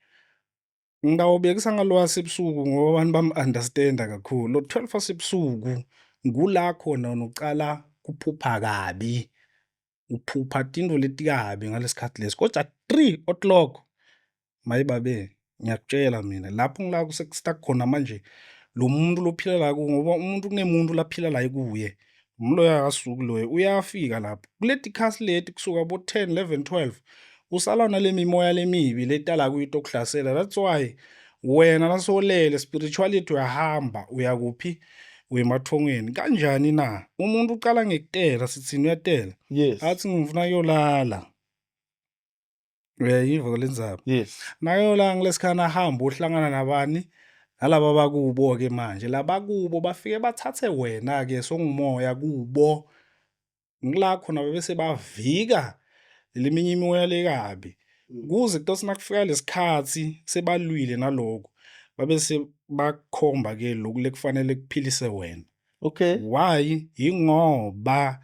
ngawubekisa ngalo wasebusuku ngoba abantu bam-understanda kakhulu. Lo 12 wasebusuku ngula khona ucala kuphupha kabi, uphupha tintfo letikabi ngalesikhathi lesi, kodwa 3 o'clock mayibabe ngiyakutshela mina lapho ngila sekustuck khona manje lo muntu lophila la kuwo, ngoba umuntu kunemuntu laphila la kuye, umloyo akasuki loyo, uyafika lapho kuleti khasi leti kusuka bo 10 11 12 usala nale mimoya lemibi letala kuyo itokuhlasela. That's why wena nasolele spirituality uyahamba uyakuphi, uyemathongweni kanjani na? Umuntu uqala ngekutela, sithini, uyatela. Athi ngifuna kuyolala, uyayiva le ndzaba?
Yes.
Nakayolala ngilesikhana ahamba uhlangana nabani, nalaba bakubo ke manje, labakubo bafike bathathe wena ke songumoya kubo, ngila khona bese bavika leminye imimoya lekabi kuze kutothi nakufika lesikhathi sebalwile naloko, babe sebakhomba ke lokhu lekufanele kuphilise wena. Why? Ingoba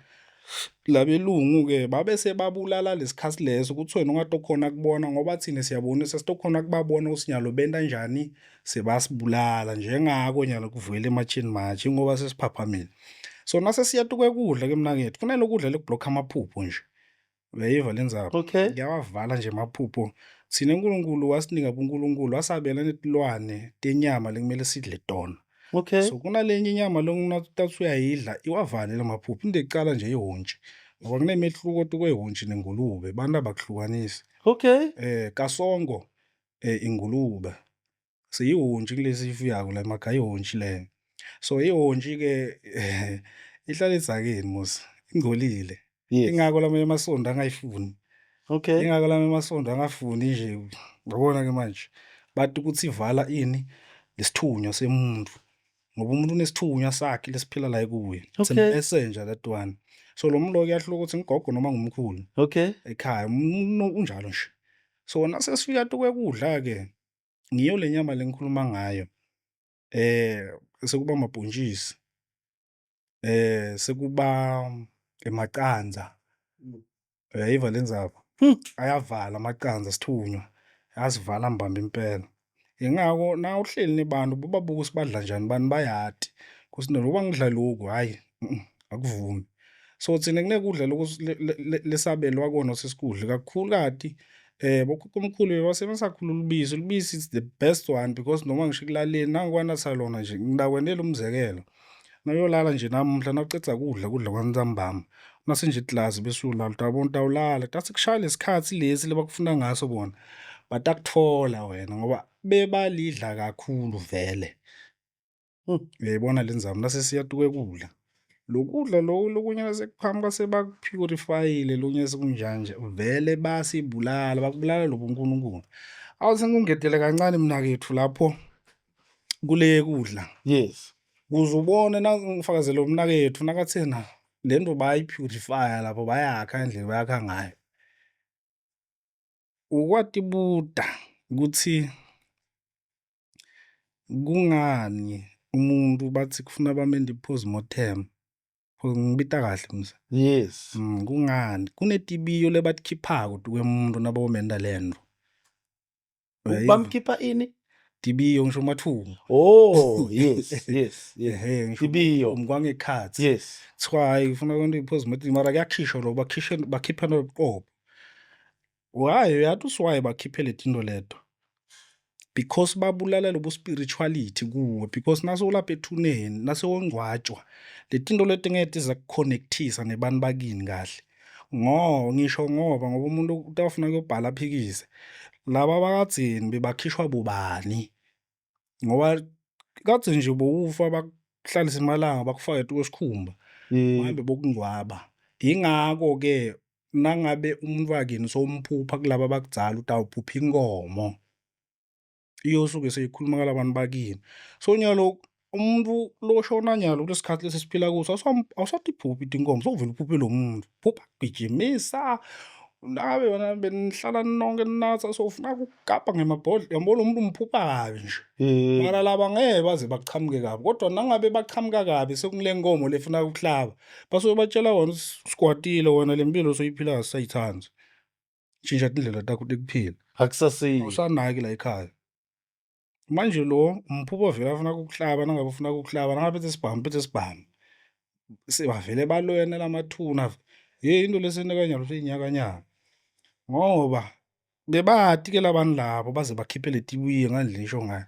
Labelungu-ke babe sebabulala lesikhatsi leso ukuthi wena ungatokhona kubona ngoba thina siyabonisa sitokhona kubabona ukuthi nyalo benta njani sebasibulala njengako nyalo kuvuyela ematsheni manje ngoba sesiphaphamile. So nase siya tukwekudla ke mnaketfu kunalokudla lekubhlokha amaphupho nje. Uyayiva le ndzaba?
Okay.
Kuyawavala nje emaphupho. Thina uNkulunkulu wasinika buNkulunkulu wasabela netilwane tenyama lekumele sidle tona.
Okay.
So kunalenye inyama longathi uyayidla iwavale lamaphupho. Into ekucala nje ihontshi. Ngoba kunemehluko tukwehhontshi nengulube, bantu abakuhlukanisi.
Okay.
Kasongo ingulube. Seyihhontshi kulesi ifuyako la emakhaya ihhontshi leyo. So ihhontshi ke ihlala edzakeni musi, ingcolile.
Yes.
Ingako lamanye amasonto angayifuni.
Okay.
Ingako lamanye amasonto angafuni nje yabona ke manje bathi ukuthi ivala ini lesithunywa semuntu ngoba umuntu unesithunywa sakhe lesiphila la kuye. It's a
Okay.
messenger that one. So lo muntu lo kuyahluka ukuthi ngugogo noma ngumkhulu
Okay.
ekhaya umuntu unjalo nje. So nase sifika tukwekudla ke ngiyo le nyama lengikhuluma ngayo sekuba mabhontshisi sekuba emacandza uyayiva le ndzaba ayavala amacandza sithunywa ayasivala mbamba impela. Ingako na uhleli nebantu bababuka ukuthi badla njani bani bayati kutsi noma ngidla loku hhayi akuvumi. So thina kunekudla loku lesabelwa kona sesikudle kakhulukati bokhokhomkhulu bebasebenzisa kakhulu lubisi, lubisi is the best one because noma ngisho ekulaleni nangikwanatha lona nje ngitakwentela umzekelo. Nawuyolala nje namuhla nawucedza kudla kudla kwantsambama nase nje iglasi bese uyolala utawubona utawulala tathi kushaya lesikhatsi lesi lebakufuna ngaso bona batakutfola wena ngoba bebalidla kakhulu vele. Uyayibona le ndzaba nase siya tukwekudla. Lokudla loku lokunye sekuqhamuka sebaku-purify-ile lokunye sekunjani nje vele basibulala bakubulala lobunkulunkulu. Awuthi ngikungetele kancane mnaketfu lapho kule kudla.
Yes.
Kuze ubone nangifakazela umnaketfu nakathena le nto bayayi-purify-a lapho bayakha indlela bayakha ngayo. Ukwatibuta kutsi kungani umuntu bathi kufuna bamente i-postmortem ngibita kahle msa.
Yes.
Kungani kunetibiyo lebatikhiphako tukwemuntu nabomenta lento.
Bamkhipha ini?
Tibiyo ngisho mathunga.
Oh, yes, yes, yes.
Ehhe ngisho
Tibiyo.
umkwangekhatsi.
Yes.
Kuthiwa hhayi ufuna kwenta i-postmortem mara kuyakhishwa lo bakhishe bakhipha nobuqopho. Why uyathi usiwaye bakhiphe letinto leto? Because babulala lobu spirituality kuwe because nase ulapha ethuneni nase wongcwatshwa letinto leti ngeke tize kuconnectisa nebantu bakini kahle. Ngo ngisho ngoba ngoba umuntu utawufuna kuyobhala aphikise. Laba bakadzeni bebakhishwa bobani? Ngoba kadze nje bowufa bakuhlalise emalanga bakufake tukwesikhumba bahambe bokungcwaba. Yingakho-ke nangabe umuntu wakini sowumphupha kulaba bakudzala utawuphupha inkomo. Iyosuke seyikhuluma kalabantu bakini. So nyalo umuntu loshona nyalo kulesikhathi lesi esiphila kuso awusatiphuphi tinkomo sowuvele uphuphe lo muntu. Phupha kugijimisa nawe wena benihlala nonke ninatha so ufuna ukugabha ngemabhodlela uyambona umuntu umphupha kabi nje. Mara laba ngeke baze bachamuke kabi kodwa nangabe bachamuka kabi sekungile nkomo lefuna ukuhlaba basuke batshela wena ukuthi sikwatile wena le mpilo soyiphila asisayithandi. Tshintsha tindlela takho tekuphila.
Akusasiyo.
Awusanaki la ekhaya. Manje lo umphupho vele afuna ukukuhlaba nangabe ufuna ukukuhlaba nangabe phethe sibhamu phethe sibhamu. Sebavele balwena lamathuna. Hey into lesenteka nyalo seyinyakanyaka. Ngoba bebati ke labantu labo baze bakhiphe letibuye ngandlela ngisho ngayo.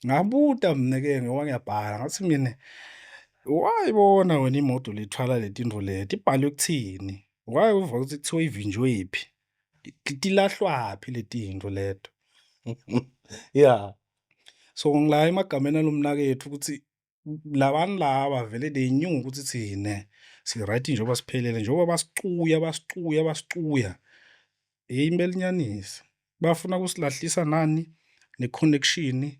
Ngabuta mina ke ngoba ngiyabhala ngathi mina wayibona wena imoto lethwala letinto leti ibhalwe kuthini? Why uva ukuthi kuthiwa ivinjwe yiphi? Tilahlwaphi letinto leto?
Yeah.
So ngila emagameni alomnaketfu ukuthi labantu laba vele they knew ukuthi thine si-right njengoba siphelele njengoba basicuya basicuya basicuya. Hey impela inyanisi bafuna kusilahlisa nani ne-connection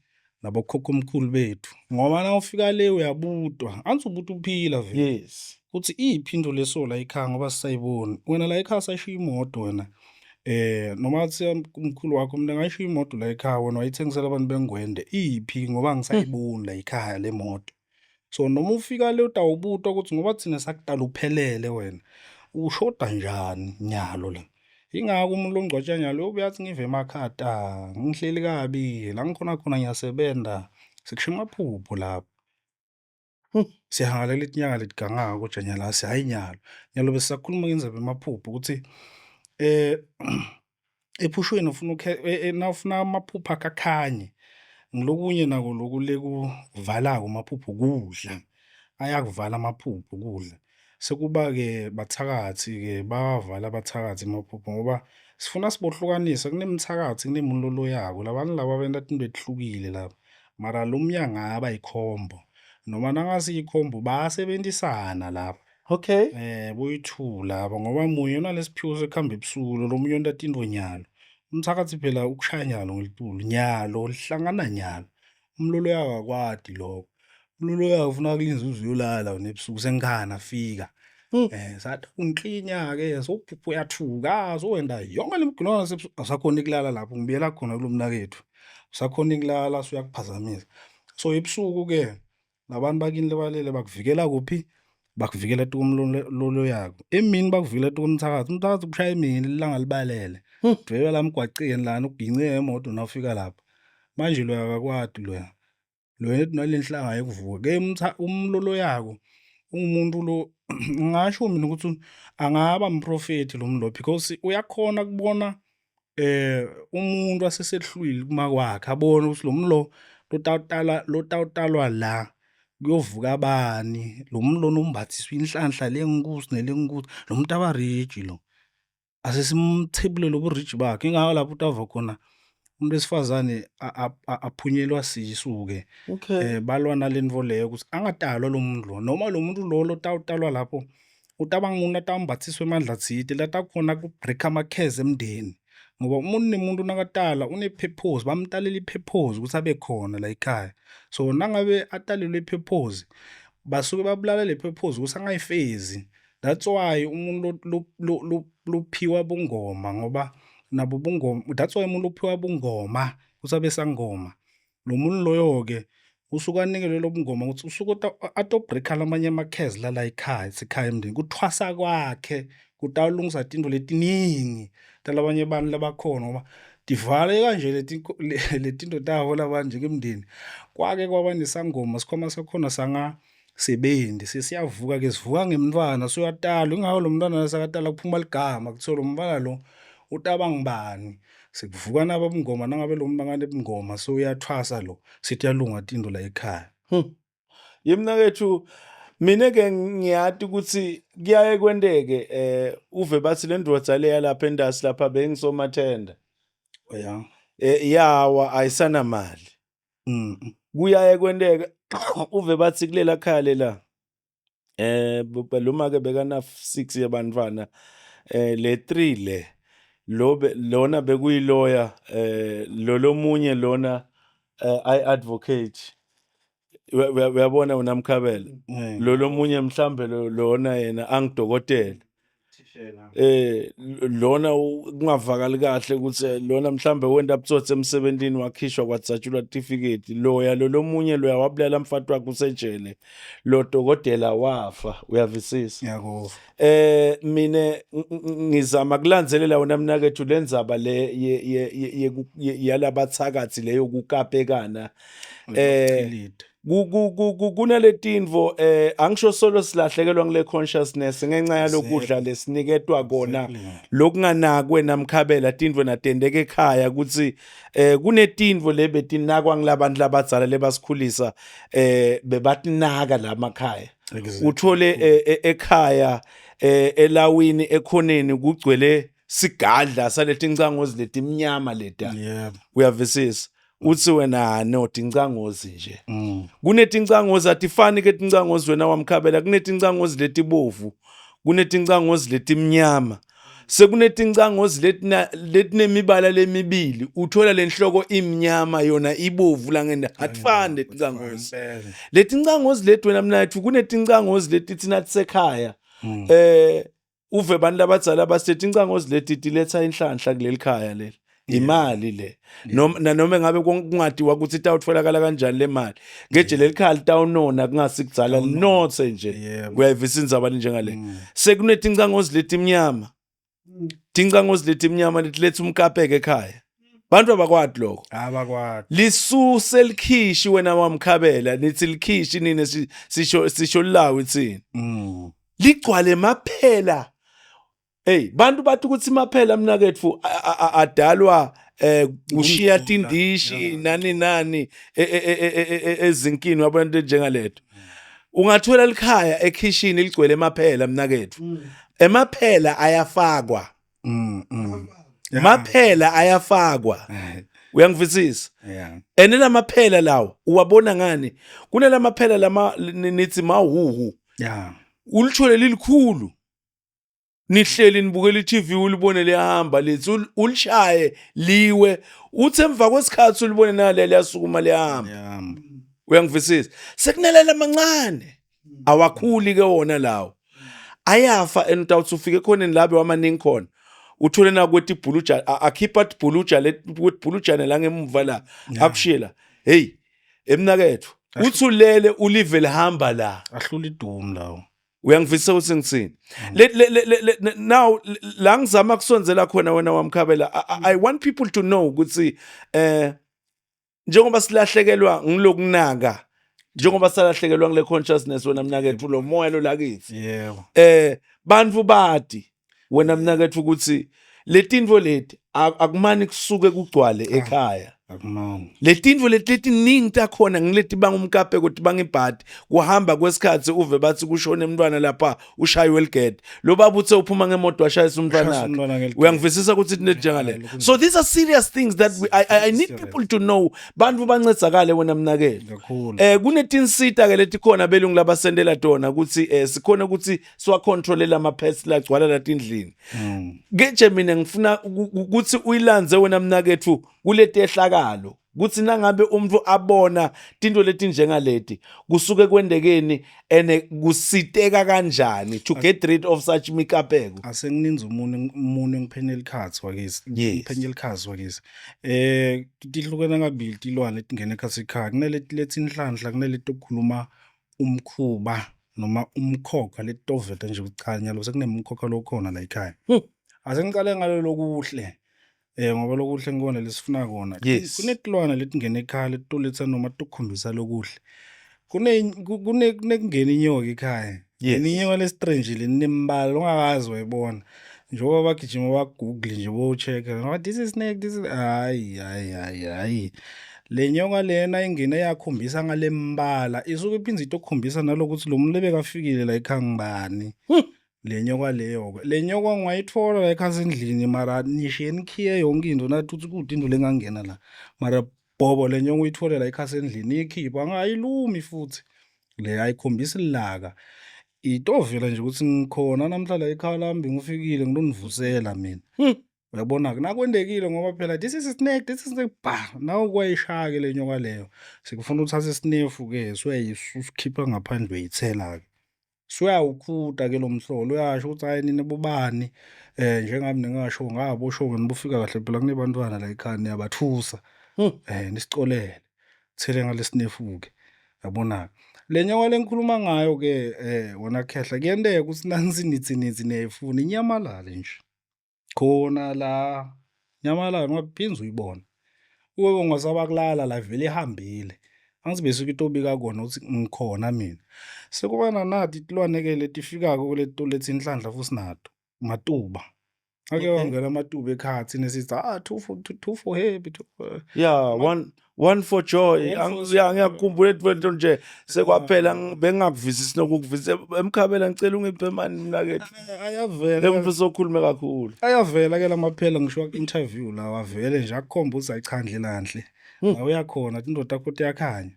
nabokhokhomkhulu bethu ngoba na ufika le uyabutwa anzi ubuta uphila vele.
Yes.
Kuthi iphi into leso la ekhaya ngoba sisayiboni wena la ekhaya sayishiya imoto wena noma kuthiwa umkhulu wakho mina ngayishiya imoto la ekhaya wena wayithengisela abantu bengwende iphi ngoba ngisayiboni la ekhaya le moto. So noma ufika le utawubutwa ukuthi ngoba thina sakudala uphelele wena. Ushoda njani nyalo la? Yingako umuntu longcwatshwa nyalo uyobuye athi ngive emakhata, ngihleli kabi, la ngikhona khona ngiyasebenta. Sikushiya emaphupho lapho. Sihangalela tinyanga letigangako kodwa nyalo asi hhayi nyalo. Nyalo besisakhuluma ngendzaba yemaphupho ukuthi ephushweni ufuna nawufuna amaphupho akho akhanye, ngilokunye nako loku lekuvalako amaphupho kudla, ayakuvala amaphupho kudla. Sekuba-ke bathakathi-ke bayawavala abathakathi emaphupho ngoba sifuna sibohlukanisa kunemthakathi kunemuntu loloyako, labantu laba benta tintfo letihlukile laba mara lo mnyanga abayikhombo noma nangasiyo ikhombo bayasebentisana laba.
Okay.
Boyi-two laba ngoba munye unalesiphiwo sekuhamba ebusuku lo lomunye wenta tintfo nyalo. Umthakathi phela ukushaya nyalo ngelitulu, nyalo lihlangana nyalo. Umlilo uyako akwati lokho. Umlilo uyako ufuna kulindza uze uyolala wena ebusuku sengikhani afika. Sathi ungiklinya-ke sowuphupha uyathuka sowenta yonke le migilingwane yasebusuku awusakhoni kulala lapho ngibuyela khona kulo mnaketfu. Awusakhoni kulala suyakuphazamisa. So ebusuku-ke labantu bakini lebalele bakuvikela kuphi? Bakuvikela tukumloloyako. Emini bakuvikela tukumthakathi, umthakathi ukushaya emini ilanga libalele. Dvweba la emgwaceni lana ugince ngemoto nawufika lapha. Manje loya akakwati loya. Loya naleli yekuvuka. Ke umloloyako ungumuntu lo ngingasho mina ukuthi angaba mprofethi lo muntu lo because uyakhona kubona umuntu asesehlwili kuma kwakhe abone ukuthi lo muntu lo lotawutala lotawutalwa la kuyovuka bani lo muntu lona umbathiswa inhlanhla lengusi nelengusi lo muntu abariji lo asesimthebule lobu rich bakhe ingako lapho utava khona umuntu wesifazane aphunyelwa sisu-ke
Okay.
Balwa nalentfo leyo ukuthi angatalwa lo muntu lo noma lo muntu lo lotawutalwa lapho utaba ngumuntu atawumbathiswa emandla tsite latakhona ku-break ama-curse emndeni ngoba umuntu nemuntu nakatala une-purpose bamtalela i-purpose ukuthi abe khona la ekhaya so nangabe atalelwe i-purpose basuke babulala le purpose ukuthi angayifezi. That's why umuntu lophiwa bungoma ngoba nabo bungoma that's why umuntu uphiwa bungoma ukuthi abe sangoma. Lo muntu loyo-ke usuke anikelwe lo bungoma ukuthi usuke ato-break-a lamanye ama-curse lala ekhaya ekhaya emndeni. Kuthwasa kwakhe kutawulungisa tintfo letiningi talabanye bantfu labakhona ngoba tivale kanje letinto tabo laba njengemndeni. Kwake kwaba nesangoma sikhwama sakhona sangasebenzi sesiyavuka-ke sivuka ngemntfwana sewuyatalwa ingako lo mntwana nasekatalwa kuphuma ligama kuthiwe lo mntwana lo utaba ngubani. Sekuvuka nabo bungoma nangabe lo muntu akanebungoma sewuyathwasa lo setiyalunga tintfo la ekhaya.
Yemnakethu mina ke ngiyati ukuthi kuyaye kwenteke uve bathi le ndvodza le yalapha entasi lapha bengisomathenda.
Ya.
Yawa ayisanamali. Kuyaye kwenteke uve bathi kulela khaya lela lo make bekana 6 yabantwana le 3 le lo lona bekuyiloya lo lomunye lona I advocate uyabona unamkhabela lo lomunye mhlambe lona yena angidokotela lona kungavakali kahle ukuthi lona mhlambe wenta butsotsi emsebentini wakhishwa kwadzatshulwa tifiketi loya lo lomunye loya wabulala mfati wakhe usejele lo dokotela wafa uyavisisa
Ngiyakuva.
Mina ngizama kulandzelela wena mnakethu lendzaba le yalabathakathi leyo kukapekana
Chilide.
Kunaletintfo angisho solo silahlekelwa ngile consciousness ngenxa yalokudla lesiniketwa kona lokunganakwe namkhabela tintfo natendeka ekhaya ukuthi kunetintfo lebetinakwa ngilabantu labadzala lebasikhulisa bebatinaka la makhaya uthole ekhaya elawini ekhoneni kugcwele sigadla saletincangozi letimnyama leta uyavisisa uthi wena no tincangozi nje kunetincangozi atifani ke tincangozi wena wamkhabela kunetincangozi letibovu kunetincangozi letimnyama sekunetincangozi letina letinemibala lemibili uthola lenhloko imnyama yona ibovu langenda atifani letincangozi letincangozi leti wena mnathu kunetincangozi leti thina tisekhaya uve bantu labadzala basethi incangozi leti tiletha inhlanhla kuleli khaya leli. Imali le noma nanoma ngabe kungadiwa ukuthi itawutholakala kanjani le mali, ngeje leli khaya litawunona kungasikudzala linothe nje. Uyayivisa indzaba njengale. Sekunetincangozi letimnyama, tincangozi letimnyama letiletha umkapeke ekhaya. Bantu abakwati lokho.
Abakwati.
Lisuse likhishi wena wamkhabela, nithi likhishi nine, sisho lawo ithini. Ligcwale maphela. Hey, bantu bathi ukuthi maphela mnaketfu adalwa kushiya tindishi nani nani ezinkini, wabona into njengaleto. Ungathola likhaya ekhishini ligcwele emaphela mnaketfu. Emaphela ayafakwa. Maphela ayafakwa. Uyangivisisa?
Yeah.
Ene lamaphela lawo uwabona ngani? Kunalamaphela lama nithi mahuhu. Ulithole lilikhulu. Nihleli nibukela i-TV, ulibone liyahamba lithi ulishaye liwe, uthi emva kwesikhathi ulibone nale liyasukuma liyahamba. Uyangivisisa? Sekunalela amancane. Awakhuli ke wona lawo. Ayafa and utawuthi ufike ekhoneni labe wamaningi khona. Uthole na kweti ibhuluja akhipha ibhuluja le kwetibhulujane la ngemuva la akushiye la. Hey, emnakethu uthi ulele ulive lihamba la.
Ahlula idumu lawo.
Uyangivisa ukuthi ngithini? Now la ngizama kusondzela khona wena wamkhabela, I want people to know ukuthi njengoba silahlekelwa ngilokunaka, njengoba salahlekelwa ngile consciousness wena mnaketfu, lo moya lo lakithi, bantu bati wena mnaketfu ukuthi letintfo leti akumani kusuke kugcwale ekhaya.
Akumani.
Letintfo leti letiningi takhona ngileti banga umkapeko, tibanga ibhadi. Kuhamba kwesikhathi uve bathi kushone umntwana lapha, ushaywe ligede, lo baba uthe uphuma ngemoto washayisa umntwana.
Ushayisa umntwana ngeligede.
Uyangivisisa ukuthi into njengale? So these are serious things that I need
Serious.
people to know, bantu bancedzakale wena mnaketfu.
Kakhulu.
Kunetinsita ke letikhona belungu labasendela tona ukuthi sikhona ukuthi siwacontrolela ama pests lagcwala latindlini. Keje mina ngifuna ukuthi uyilandze wena mnaketfu kuletehlakalo, kuthi nangabe umuntu abona tinto letinjengaleti kusuke kwendekeni ene kusiteka kanjani to get rid of such mikapeko.
Asengininzi umuntu engiphenye likhathi wakithi. Ngiphenye likhathi wakithi. Tihlukene kabili tilwane letingena ekhatsi ekhaya. Kunaleti letsi inhlanhla, kunaleti okukhuluma umkhuba noma umkhokha letitoveta nje ukuthi cha, nyalo sekunemkhokha lokhona la ekhaya. Asengicale ngalo lokuhle. Ngoba lokuhle ngikona lesifuna kona. Kunetilwane letingena ekhaya letitoletsa noma tokukhombisa lokuhle. Kunekungena inyoka ekhaya. Inyoka le-strange lenembala longakazi wayibona. Njengoba bagijima ba-Google nje bo-check, oh, this is snake, this is, hayi hayi hayi hayi. Le nyoka lena ingene yakhombisa ngale mbala, isuke iphindze itokukhombisa nalokuthi lo muntu lebekafikile la ekhaya ngubani. Le nyoka leyo-ke, le nyoka ungayithola la ekhaya endlini, mara nishiye nikhiye yonke into nathi ukuthi kude into lengangena la. Mara bhobo le nyoka uyithole la ekhaya endlini, iyikhiphe angayilumi futhi. Le ayikhombisi lilaka. Itovela nje ukuthi ngikhona namhla la ekhaya lami, bengifikile ngilonivusela mina. Uyabona-ke nakwendekile ngoba phela this is a snake, this is a snake, bah, nawe kwayishaya-ke le nyoka leyo. Sekufuna uthathe isinefu-ke suyayikhipha ngaphandle uyayithela-ke. Suyawukhuda-ke lo mhlolo, uyasho ukuthi hhayi nina bobani, njengami ningasho ngabosho-ke nibofika kahle phela kunebantwana la ekhaya niyabathusa. Nisicolele, thele ngale sinefu-ke, yabona-ke. Le nyoka le ngikhuluma ngayo-ke wena khehla, kuyenteka ukuthi nansi nithi nithi niyayifuna inyamalale nje. Khona la nyamalala ungaphinde uyibone. Kube ungasaba kulala la vele ihambile. Angithi besuke itobika kona ukuthi ngikhona mina. Sekuba nanati tilwane-ke letifikako leti inhlanhla futhi nato, matuba. Ake wangena amatuba ekhaya thina sithi ah, two for two, two for happy, two for
Yeah, one one for joy.
One for
Yeah, ngiyakukhumbula into nje sekwaphela bengingakuvisisi nokukuvisa. Emkhabela ngicela ungiphe mani mnaketfu.
Ayavela.
Le mfisi okhulume kakhulu.
Ayavela ke lamaphela ngisho ku-interview la, wavele nje akukhomba ukuthi ayicha ndlela nhle. La uyakhona indoda yakho iyakhanya.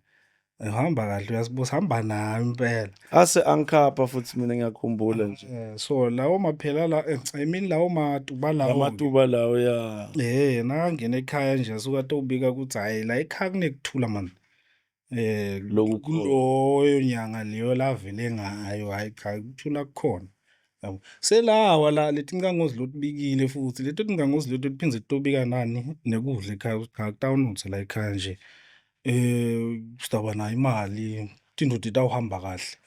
Uhamba kahle, uyasibusa hamba nayo impela.
Ase angikhapha futhi mina ngiyakhumbula nje.
So lawo maphela la, I mean lawo matuba lawo.
Amatuba lawo, ya.
Nakangena ekhaya nje asuka atobika ukuthi hayi la ekhaya kunekuthula man.
Lokhu
Kuloyo nyanga leyo lavele ngayo, hayi cha, ukuthula kukhona. Yabo. Selawa la letincangozi lotibikile futhi leto tincangozi leto tiphindze titobika nani nekudla ekhaya ukuthi cha kutawunotha la ekhaya nje. Sitawuba nayo imali, tintfo titawuhamba kahle.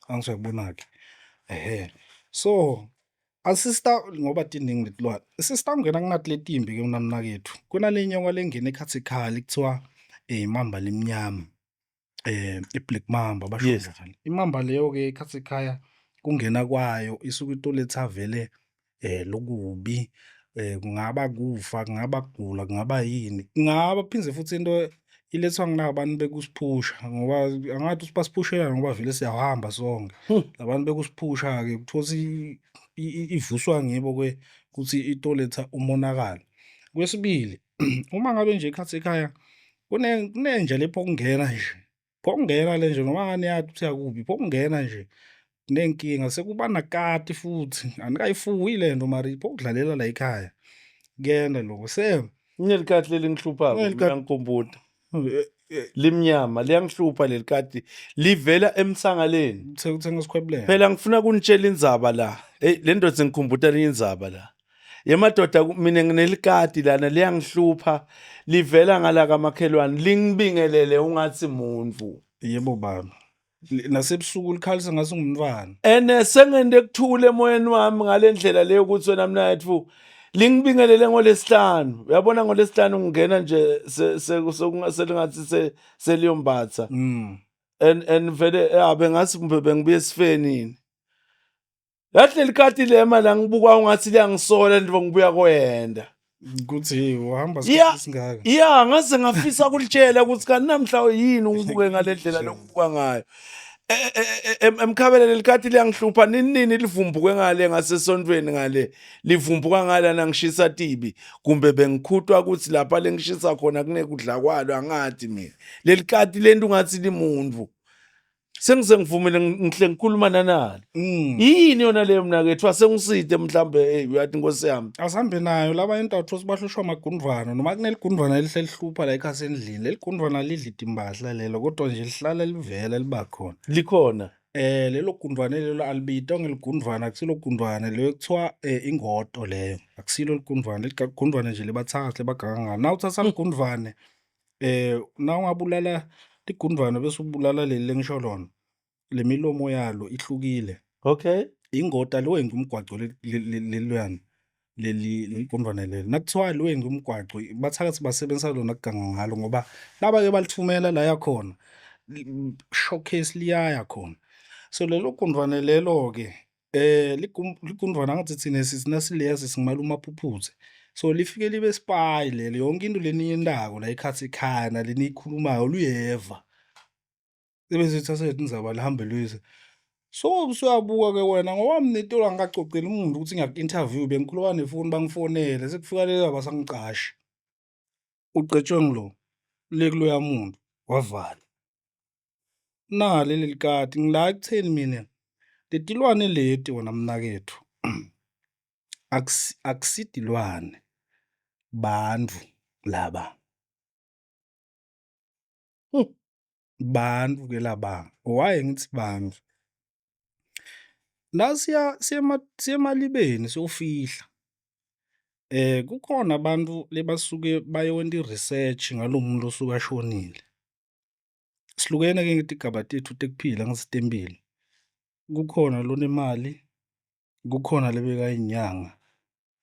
Angisuyakubona-ke. Ehhe. So asista ngoba tiningi letilwane. Sesitawungena kunati letimbi-ke mina mnaketfu. Kunale nyoka lengena ekhatsi ekhaya lekuthiwa imamba lemnyama. I-black mamba basho njalo. Imamba leyo-ke ekhatsi ekhaya kungena kwayo isuke itoletha vele lokubi, kungaba kufa, kungaba kugula, kungaba yini. Kungaba phindze futhi into ilethwa ngilaba bantu bekusiphusha ngoba angathi ukuthi basiphushelani ngoba vele siyahamba sonke. Labantu bekusiphusha-ke uthole ukuthi ivuswa ngibo-ke ukuthi itoletha umonakalo. Kwesibili, uma ngabe nje ekhatsi ekhaya kunenja le phokungena nje, phokungena le nje noma ngabe niyati ukuthi yakuphi, phokungena nje kunenkinga sekuba nakati futhi anikayifuyi le nto mara iphokudlalela la ekhaya. Kuyena lokho se
Kuneli kati leli ngihluphako uyangikhumbuta. Limnyama liyangihlupha leli kati livela emsangaleni.
Uthenga isikhwebulela.
Phela ngifuna kunitshela indzaba la. Hey le ndoda ngikhumbuta lenye indzaba la. Yemadoda mina nginelikati lana liyangihlupha livela ngala kamakhelwane lingibingelele ungathi muntu.
Yebo baba. Nasebusuku likhalisa ngathi ungumntwana.
Ene sengende kuthule emoyeni wami ngalendlela leyo ukuthi wena mnayethu lingibingelele ngolesihlanu. Uyabona ngolesihlanu ngingena nje selingathi seliyombatha. And vele abe ngathi kumbe bengibuye esifeni yini. Yathi leli kati lema la ngibuka ungathi liyangisola nje ngibuya koyenda.
Kuthi uhamba isikhathi esingaka.
Yeah, ngaze ngafisa kulitshela ukuthi kanti namhla yini ungibuke ngale ndlela lokubuka ngayo. E, e, e, Emkhabela leli kati liyangihlupha nini nini livumbuke ngale ngasesontweni ngale livumbuka ngala nangishisa tibi kumbe bengikhutwa ukuthi lapha lengishisa khona kunekudla kwalo angathi mina leli kati lento ungathi limuntu sengize ngivumile ngihle ngikhuluma nanalo yini yona leyo mnakethu asengiside mhlambe hey uyathi inkosi yami
Asihambe nayo laba into awuthola bahlushwa amagundvana noma kuneligundvana elihle lihlupha la ekhasi endlini. Leli gundvana lidla itimphahla lelo kodwa nje lihlala livela liba khona.
Likhona.
Lelo gundvane lelo alibitwa ngeligundvana akusilo gundvane leyo kuthiwa ingoto leyo. Akusilo ligundvane, ligundvane nje lebathakathi lebaganga ngalo. Nawuthatha ligundvane nawungabulala ligundvane bese ubulala leli lengisho lona, le milomo yalo ihlukile. Ingoti aliwenzi umgwaco leliyana leli ligundvane leli. Nakuthiwa aliwenzi umgwaco bathakathi basebenzisa lona kuganga ngalo ngoba nabake balithumela la yakhona showcase liyaya khona. So lelo gundvane lelo-ke ligundvana ngathi thina sithi nasileya sithi umaphuphuthe. So lifike libe spy lelo yonke into leniyentako la ekhatsi ekhaya naleniyikhulumayo luyeva. Ebese lithatha letindzaba lihambe luyise. So usuyabuka-ke wena ngoba mina itolo angikacoceli umuntu ukuthi ngiyaku-interview bengikhuluma nefoni bangifonele sekufika lelo abasangicashi. Uqetshwe ngilo le kuloya muntu wavala. Nali leli kati ngila ekutheni mina letilwane leti wena mnaketfu akusitilwane bantfu laba. Bantfu ke laba, why ngithi bantfu? La siya siya emalibeni siyofihla kukhona abantu lebasuke bayowenta i-research ngalo muntu osuke ashonile. Sihlukene-ke ngetigaba tetfu tekuphila angithi temphilo. Kukhona lonemali, kukhona lebekayinyanga,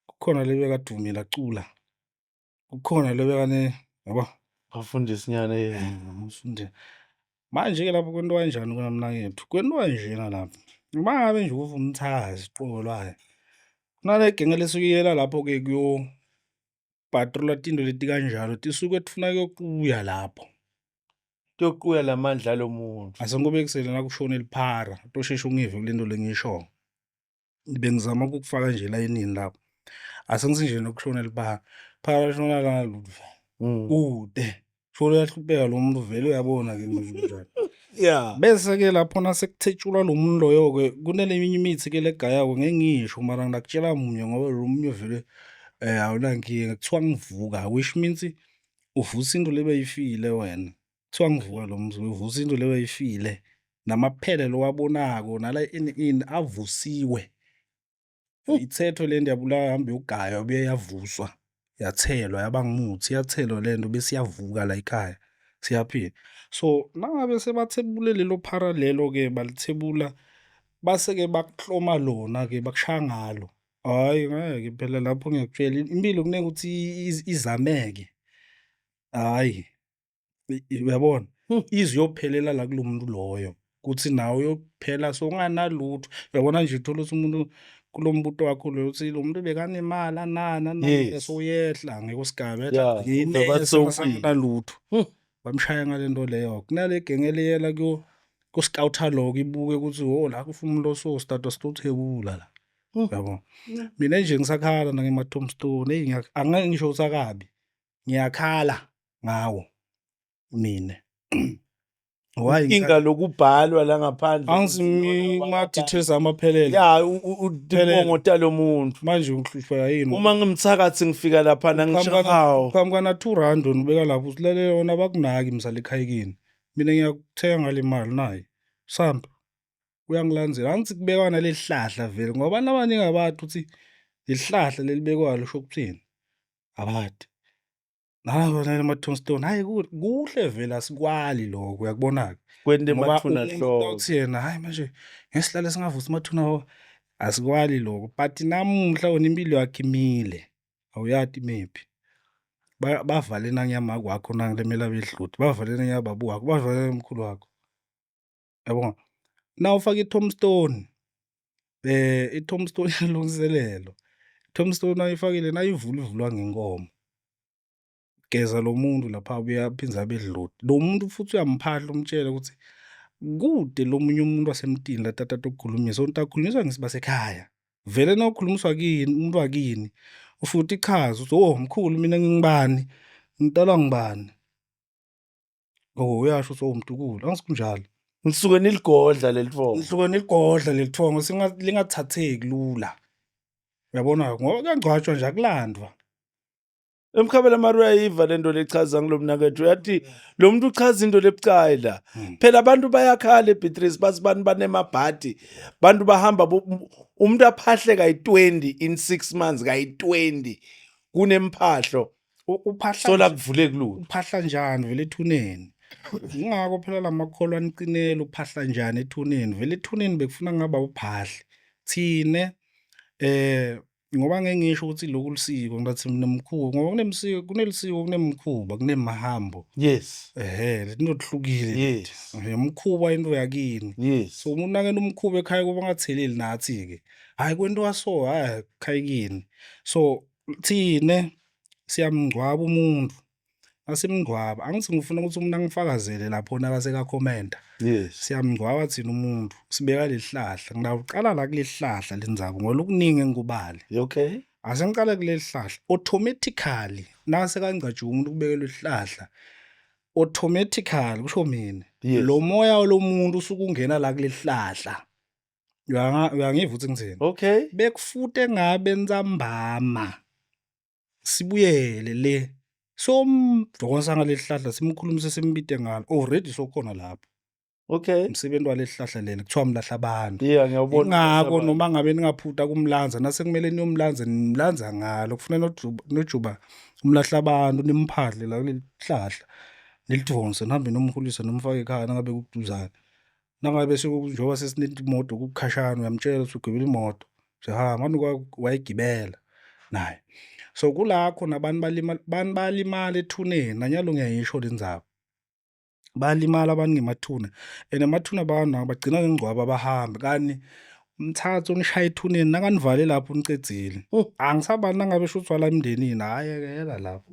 kukhona lebekadvumile acula, kukhona lobekane yabo.
Bafundisi nyana
Mfundisi. Manje-ke lapho kwentiwa kanjani kona mnaketfu? Kwentiwa njena lapho, uma ngabe nje uva umthakathi qobo lwayo, kunale genge lesuke iyela lapho-ke kuyo-patrol-a tinto leti kanjalo tisuke tifuna kuyokuya lapho.
Kuyokuya lamandla alomuntu.
Asengikubekisele nakushone liphara, utosheshe ungive kule nto lengiyishoyo. Bengizama ukukufaka nje elayinini lapho. Asengithi nje nokushona liphara, phara lishona la kude. Shona uyahlupheka lo muntu vele uyabona-ke manje kunjani. Bese-ke lapho nasekuthetshulwa lo muntu loyo-ke kunaleminye imithi-ke legayako ngeke ngisho mara ngingakutshela munye ngoba lo munye vele awunankinga. Kuthiwa ngivuka which means uvusa into le beyifile wena. Kuthiwa ngivuka lo mzuzu uvusa into le beyifile. Namaphele lowabonako nala ini ini avusiwe. Ithethwe lento yabulawa, hambe yogaywa, buye yavuswa, yathelwa, yaba ngumuthi, yathelwa lento bese iyavuka la ekhaya, siyaphila. So nangabe sebathebule lelo phara lelo-ke, balithebula base-ke bakuhloma lona-ke, bakushaya ngalo. Hhayi ngeke phela lapho ngiyakutshela impilo kuningi ukuthi izameke. Hhayi uyabona, ize iyophelela la kulo muntu loyo kuthi nawe uyophela sowunganalutho. Uyabona nje uthola ukuthi umuntu kulo mbuto wakho loyo uthi lo muntu bekanemali anani anani sowuyehla ngekwesigaba
Yeah, uve bathi sewuwile.
lutho. Bamshaya ngale nto leyo. Kunale genge leyela ku-scout-a loko ibuke ukuthi oh la kufa umuntu oso sitatwa sitothebula la. Uyabo? Mina nje ngisakhala nangema-tombstone, eyi angeke ngisho ukuthi akabi. Ngiyakhala ngawo mina. Why?
Inkinga lokubhalwa la ngaphandle.
Angithi ma-details ami aphelele.
Ya, tibongo talomuntu.
Manje ngihlushwa yini?
Uma ngimthakathi ngifika lapha ngisho hawu.
Qhamuka na 2 rand wena ubeka lapho usilalele wona abakunaki msale ekhaya kini. Mina ngiyakuthenga ngale mali nayi. Sambe. Uyangilandzela. Angithi kubekwa nalelihlahla vele ngoba abantu abaningi abathi ukuthi lelihlahla lelibekwayo lisho ukuthini. Abadi. Nawo ama-tombstone, hhayi kuhle vele asikwali lokho, uyakubona-ke.
Kwenta
Ngoba
emathuna
umuntu
hloko.
uthi yena hhayi manje ngeke sihlale singavusi amathuna, asikwali lokho. But namuhla wena impilo yakho imile, awuyati imephi. Bavale nangiyamake wakho nangilemela bedloti, bavale nangiyababa wakho, bavale nangiyamkhulu wakho. Yabona? Nawufaka i-tombstone, i-tombstone iyalungiselelwa. I-tombstone nawuyifakile nayivulwa ivulwa ngenkomo. Geza lo muntu lapha abuye aphindze abe dloti. Lo muntu futhi uyamphahla umtshele ukuthi kude lo munye umuntu wasemtini la tata tokukhulumisa, utakhulunyiswa ngesibasekhaya. Vele nawukhulumiswa kini umuntu wakini ufike uthi chaza ukuthi oh mkhulu mina ngingubani, ngitalwa ngubani. Oh uyasho ukuthi oh mtukulu, angithi kunjalo.
Nisuke niligodla leli thongo.
Nisuke niligodla leli thongo lingathatheki lula. Uyabona ngoba kuyangcwatshwa nje akulandwa.
Emkhabela mari uyayiva lento lechaza ngilo mnakethu, uyathi lo muntu uchaza into lebucayi la. Phela abantu bayakhala eBeatrice, bathi bantu banemabhadi, bantu bahamba umuntu aphahle kayi-20 in 6 months, kayi-20 kunemphahlo.
Uphahla
sola kuvuleki lutho.
Uphahla njani vele ethuneni? Ingakho phela lamakholwa aniqinele, uphahla njani ethuneni? Vele ethuneni bekufuna ngaba uphahle. Thine ngoba ngeke ngisho ukuthi lokhu lisiko, ngathi nemkhuba, ngoba kunemsiko, kunelisiko, kunemkhuba, kunemahambo. Ehhe, letinto tihlukile. Umkhuba into yakini. So umuntu nakena umkhuba ekhaya kuba ngatheleli nathi-ke. Hhayi kwentiwa so, hhayi ekhaya kini. So thine siyamngcwaba umuntu. Asimngcwaba, angithi ngifuna ukuthi umuntu angifakazele lapho nakaseka-commenta. Siyamngcwaba thina umuntu, sibeka lelihlahla. Ngawuqala la kuleli hlahla lendzaba ngoba lokuningi engikubale. Ase ngiqale kuleli hlahla. Automatically nasekangcwatshiwe umuntu kubekelwe isihlahla, automatically kusho mina, lo moya lomuntu usuke ungena la kuleli hlahla. Uyangiva ukuthi ngithini? Bekufute ngabe ntsambama sibuyele le somdonsa ngaleli hlahla, simkhulumise, simbite ngalo, already sokhona lapho. Umsebenzi waleli hlahla leli kuthiwa mlahla abantu.
Yeah, ngiyawubona.
Ingakho noma ngabe ningaphutha kumlanza, nasekumele niyomlanza, nimlanza ngalo, kufanele nojuba umlahla abantu, nimphadle la kuleli hlahla, nilidonse nihambe nomhulisa nomfake ekhaya nangabe kuduzane. Nangabe njengoba sesinemoto kukhashana, uyamtshela ukuthi ugibela imoto, siyahamba manje wayigibela naye. So kula khona abantu balimala, abantu bayalimala ethuneni, nanyalo ngiyayisho le ndzaba. Bayalimala abantu ngemathuna and emathuna banawo bagcina ngengcwaba bahambe kani umthathe unishaye ethuneni nakanivale lapho unicedzile. Angisabali nangabe shuthi wala emndenini, hhayi yekela lapho.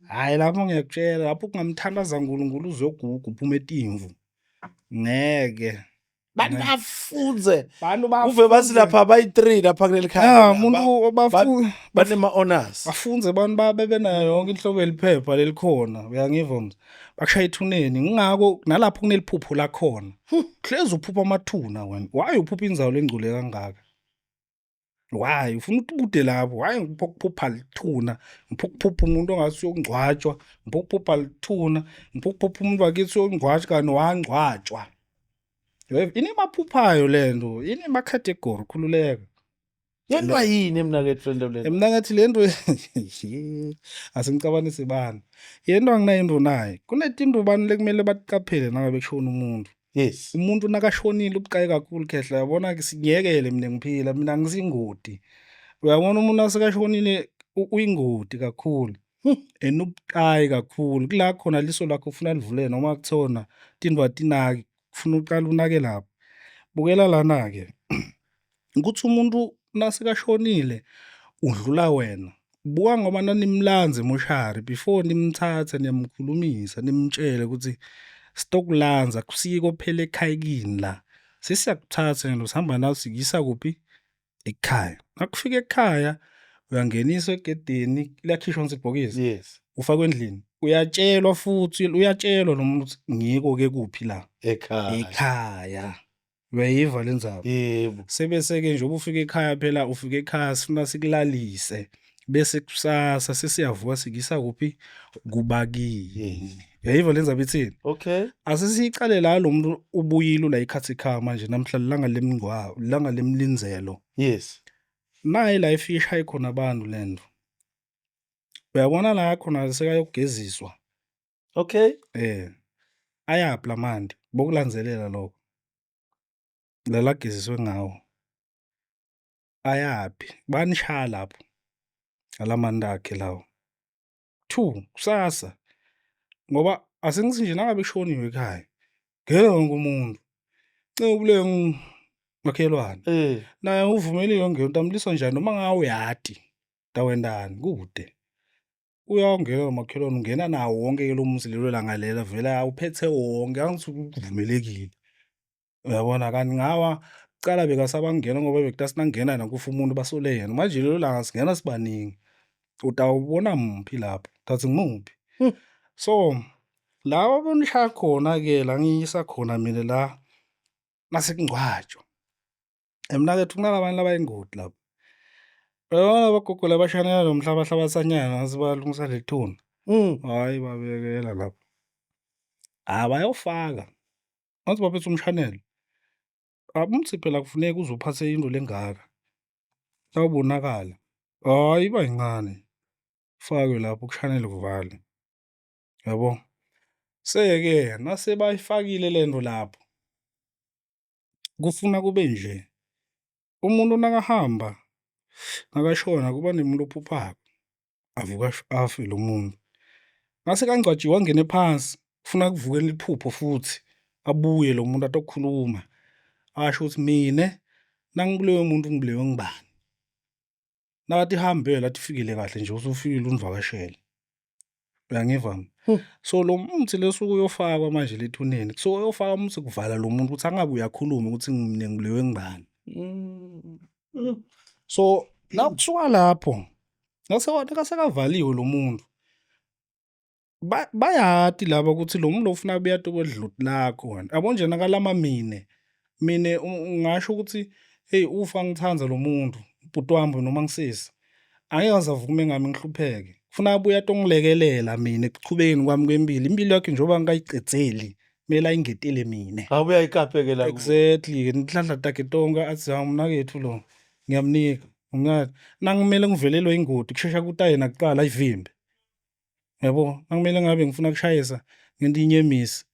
Hhayi lapho ngiyakutshela lapho kungamthandaza uNkulunkulu uzoguga uphume etimvu. Ngeke.
Bantu bafunze.
Bantu
Uve bathi lapha bayi-3 lapha kuleli khaya.
Ya, umuntu
Banema-honors.
Bafunze abantu babe benayo yonke inhlobo yeliphepha lelikhona, uyangiva mze. Bakushaya ethuneni, ngingako nalapho kuneliphupho lakhona. Hlezi uphupha amathuna wena. Why uphupha indzawo lengcole kangaka? Why ufuna ukuthi ubude lapho? Why ngipha ukuphupha lithuna? Ngipha ukuphupha umuntu ongathi uyongcwatshwa, ngipha ukuphupha lithuna, ngipha ukuphupha umuntu wakithi uyongcwatshwa kanti wangcwatshwa. Inemaphuphayo lento, inema-category, khululeka.
Yentwa yini mnaketfu lento le?
Mina ngathi le nto asingicabanisi bani. Yento anginayo into naye. Kunetinto bani lekumele batiqaphele nangabe kushona umuntu.
Yes.
Umuntu nakashonile ubucayi kakhulu khehla yabona ke singiyekele mina ngiphila mina ngisingoti. Uyabona umuntu nasekashonile uyingoti kakhulu. And ubucayi kakhulu kula khona liso lakho ufuna livuleke noma kuthona tinto atinaki kufuna uqale unake lapho. Bukela lana ke. Ukuthi umuntu nasekashonile udlula wena. Buka ngoba nanimlanza emoshari before nimthathe niyamkhulumisa nimtshele ukuthi sitokulanza kusiko phela ekhaya kini la. Sesiyakuthatha nje sihamba nawe sikuyisa kuphi? Ekhaya. Nakufika ekhaya uyangeniswa egedeni liyakhishwa nje ibhokisi.
Yes.
Ufakwe endlini. Uyatshelwa futhi uyatshelwa lo muntu ukuthi ngiko ke kuphi la.
Ekhaya.
Ekhaya. Uyayiva le ndzaba?
Yebo.
Sebese-ke njengoba ufika ekhaya phela ufika ekhaya sifuna sikulalise bese kusasa sesiyavuka sikuyisa kuphi kubakini. Uyayiva le ndzaba ithini?
Okay.
Asesiyicale la lo muntu ubuyile ula ikhathi ekhaya manje namhla lilanga lemngcwabo, lilanga lemlindzelo.
Yes.
Nayi la ifike ishaye khona abantu lento. Uyabona la khona sekayogeziswa.
Okay.
Eh. Ayaphi lamanti? Bokulandzelela lokho. Lala ageziswe ngawo. Ayaphi? Banishaya lapho. Alamanti akhe lawo. 2 kusasa. Ngoba asengithi nje nangabe kushoniwe ekhaya. Ngeke wonke umuntu. Cela ubule makhelwane.
Eh.
Naye uvumelile ungena utamlisa njani noma ngawe uyati. Tawendani kude. Uyawungena nomakhelwane ungena nawo wonke-ke lo muzi lelo langa lela vele awuphethe wonke angithi kuvumelekile. Uyabona kanti ngawa kucala bekasaba kungena ngoba bekutasi nakungena nakufa umuntu basole yena. Manje lelo langa singena sibaningi. Utawubona muphi lapho? Thathi ngimuphi? So la bonishaya khona-ke la ngiyisa khona mina la nasekungcwatshwa. Mnaketfu kunalabanye labayingoti lapha. Uyabona abagogo labashanela lo mhlabahlabathanyana ngathi balungisa lethuna. Hhayi babekela lapho. Hha bayawufaka. Ngathi baphethe umshanelo. Umthi phela akufuneki uze uphathe into lengaka. Sawubonakala. Hhayi iba yincane. Kufakwe lapho kushanelwe kuvalwe. Yabo? Seke nase bayifakile lento lapho kufuna kube nje umuntu nakahamba nakashona kuba nemuntu ophuphako avuka afe lo muntu ngase kangcwatshiwe angene phansi kufuna kuvuke liphupho futhi abuye lo muntu atokhuluma asho ukuthi mina nangibulewe umuntu ngibulewe ngibani nakathi hambela athi fikile kahle nje usufikile univakashele uyangiva so lo muthi lesuke uyofakwa manje lethuneni kusuke uyofaka umuthi kuvala lo muntu ukuthi angabe uyakhuluma ukuthi mina ngibulewe ngibani so la kusuka lapho nasekavaliwe lo muntu bayati laba ukuthi lo muntu ufuna kubuya tokwedloti lakho wena yabo nje nakalama mine mine ungasho ukuthi hey ufa ngithanda lo muntu ubhuti wami noma ngisisi angeke aze avume ngami ngihlupheke kufuna abuye atongilekelela mina ekuchubekeni kwami kwempilo impilo yakhe njengoba ngikayicedzeli kumele ayingetele mina
Abuye ayikaphe-ke la kuwe.
exactly inhlanhla takhe tonke athi hawu mnakethu lo ngiyamnika Ngiyamnika. Nangimele ngivelelwe ingoti kushesha kuta yena kuqala ayivimbe yabo nakumele ngabe ngifuna kushayisa ngento inyemisi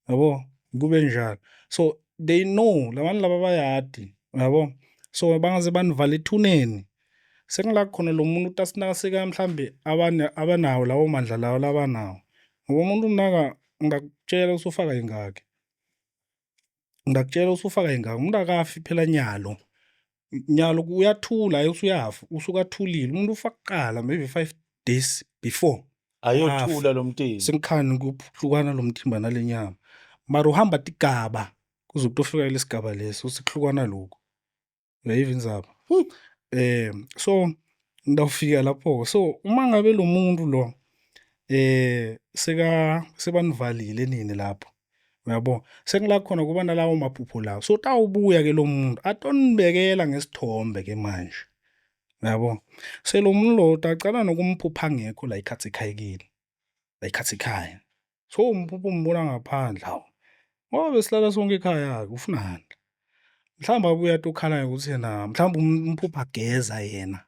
yabo kube njalo so they know labantu laba bayadi yabo so bangaze banivala ethuneni sengila khona lo muntu utasinakaseka mhlambe abanawo lawo mandla lawo labanawo ngoba umuntu mnaka ngakutshela usufaka ingakhi ngakutshela usufaka ingakhi umuntu akafi phela nyalo nyalo uyathula hayi usuyafa usuke athulile umuntu ufa kuqala maybe 5 days before
Ayothula lo mtimba.
sengikhani kuhlukana lo mthimba nale nyama mara uhamba tigaba kuze kutofika lesigaba leso sikuhlukana lokhu uyayiva indzaba so ngidawufika lapho so uma ngabe lo muntu lo seka sebanivalile nini lapho uyabo sengila khona kuba nalawo maphupho lawo so tawubuya ke lo muntu atonibekela ngesithombe ke manje uyabo selo muntu lo tacala nokumphupha ngekho la ikhathi ekhayekile la ikhathi ekhaya so umphupho umbona ngaphandle hawu ngoba besilala sonke ekhaya-ke ufunani. Mhlawumbe abuye atokhala ngokuthi yena mhlawumbe umphupha ageza yena.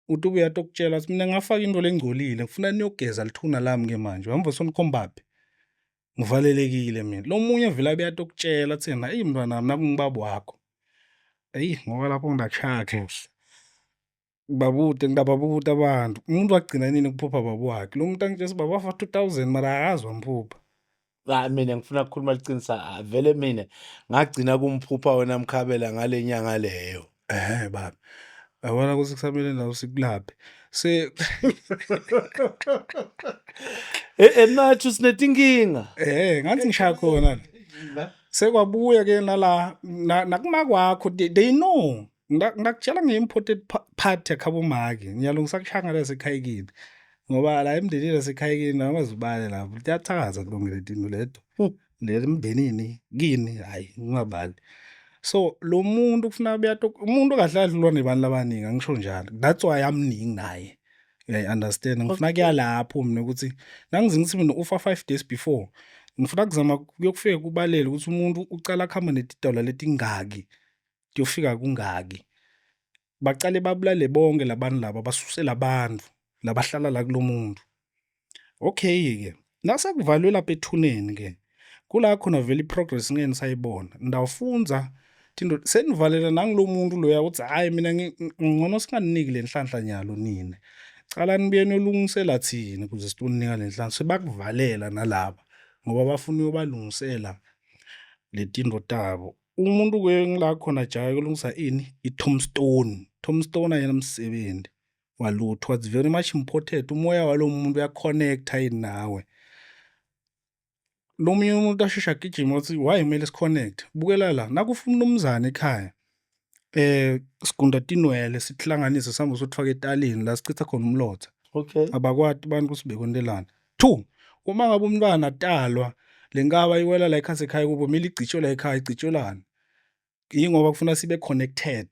Uthi ubuye atokutshela ukuthi mina ngafaka into lengcolile ngifuna niyogeza lithuna lami ke manje. Uyamva sonikhombaphi? Ngivalelekile mina. Lo munye vele abuye atokutshela athi yena eyi mntwanami nakungibaba wakho. Eyi ngoba lapho ngidakushaya kahle. Babude ngidababuta abantu. Umuntu wagcina nini ukuphupha baba wakhe? Lo muntu angitshela ukuthi baba wafa 2000 mara akazi wamphupha.
Cha mina ngifuna ukukhuluma liqiniso ah, vele mina ngagcina kumphupha wena Mkhabela ngale nyanga leyo.
Ehhe baba. Yabona ukuthi kusamele nawe sikulaphe. Se
Eh eh nathi sinetinkinga.
Eh ngathi ngishaya khona la. Sekwabuya ke nala nakuma kwakho they know. Ngakutshela nge-imported part yakhabomake. Ngiyalungisa kushaya ngale sekhaya kini. Ngoba la emndenini lasekhaya kini amazibale lapho kuyathakaza kulungile tinto leto. Le emndenini kini hayi ungabali. So lo muntu kufuna abe umuntu kahle kahle ulwa nebantu labaningi angisho njalo. That's why amningi naye. Uyayi-understand ngifuna kuya lapho mina ukuthi nangize ngithi mina ufa 5 days before ngifuna kuzama kuyokufika kubalele ukuthi umuntu ucala kuhamba netidola letingaki kuyofika kungaki. Bacale babulale bonke labantu laba basuse labantu labahlala la kulomuntu. Okay ke nasekuvalwe lapha ethuneni ke kula khona vele i-progress ngeke nisayibona. Ngidawufunza tinto senivalela nangilo muntu loya ukuthi hhayi mina ngcono singaniniki le nhlanhla nyalo nina. Cala nibuye niyolungisela thina ukuze sitoninika le nhlanhla. Sebakuvalela nalaba ngoba bafuna uyobalungisela letinto tabo. Umuntu ke ngila khona jaka kulungisa ini i-tombstone. Tombstone ayena msebenzi walutho. It's very much important. Umoya walo muntu uyaconnecta yini nawe. Lo munye umuntu asheshe agijima wathi why kumele siconnect? Bukela la nakufa umnumzane ekhaya sigunda tinwele sihlanganise sihambe sotfaka etalini la sichitha khona umlotha.
Okay.
Abakwati abantu ukuthi bekwentelani. Two, uma ngabe umntwana atalwa le nkaba iwela la ekhaya ekhaya kubo kumele igcitshwe la ekhaya igcitshwelani? Yingoba kufuna sibe connected.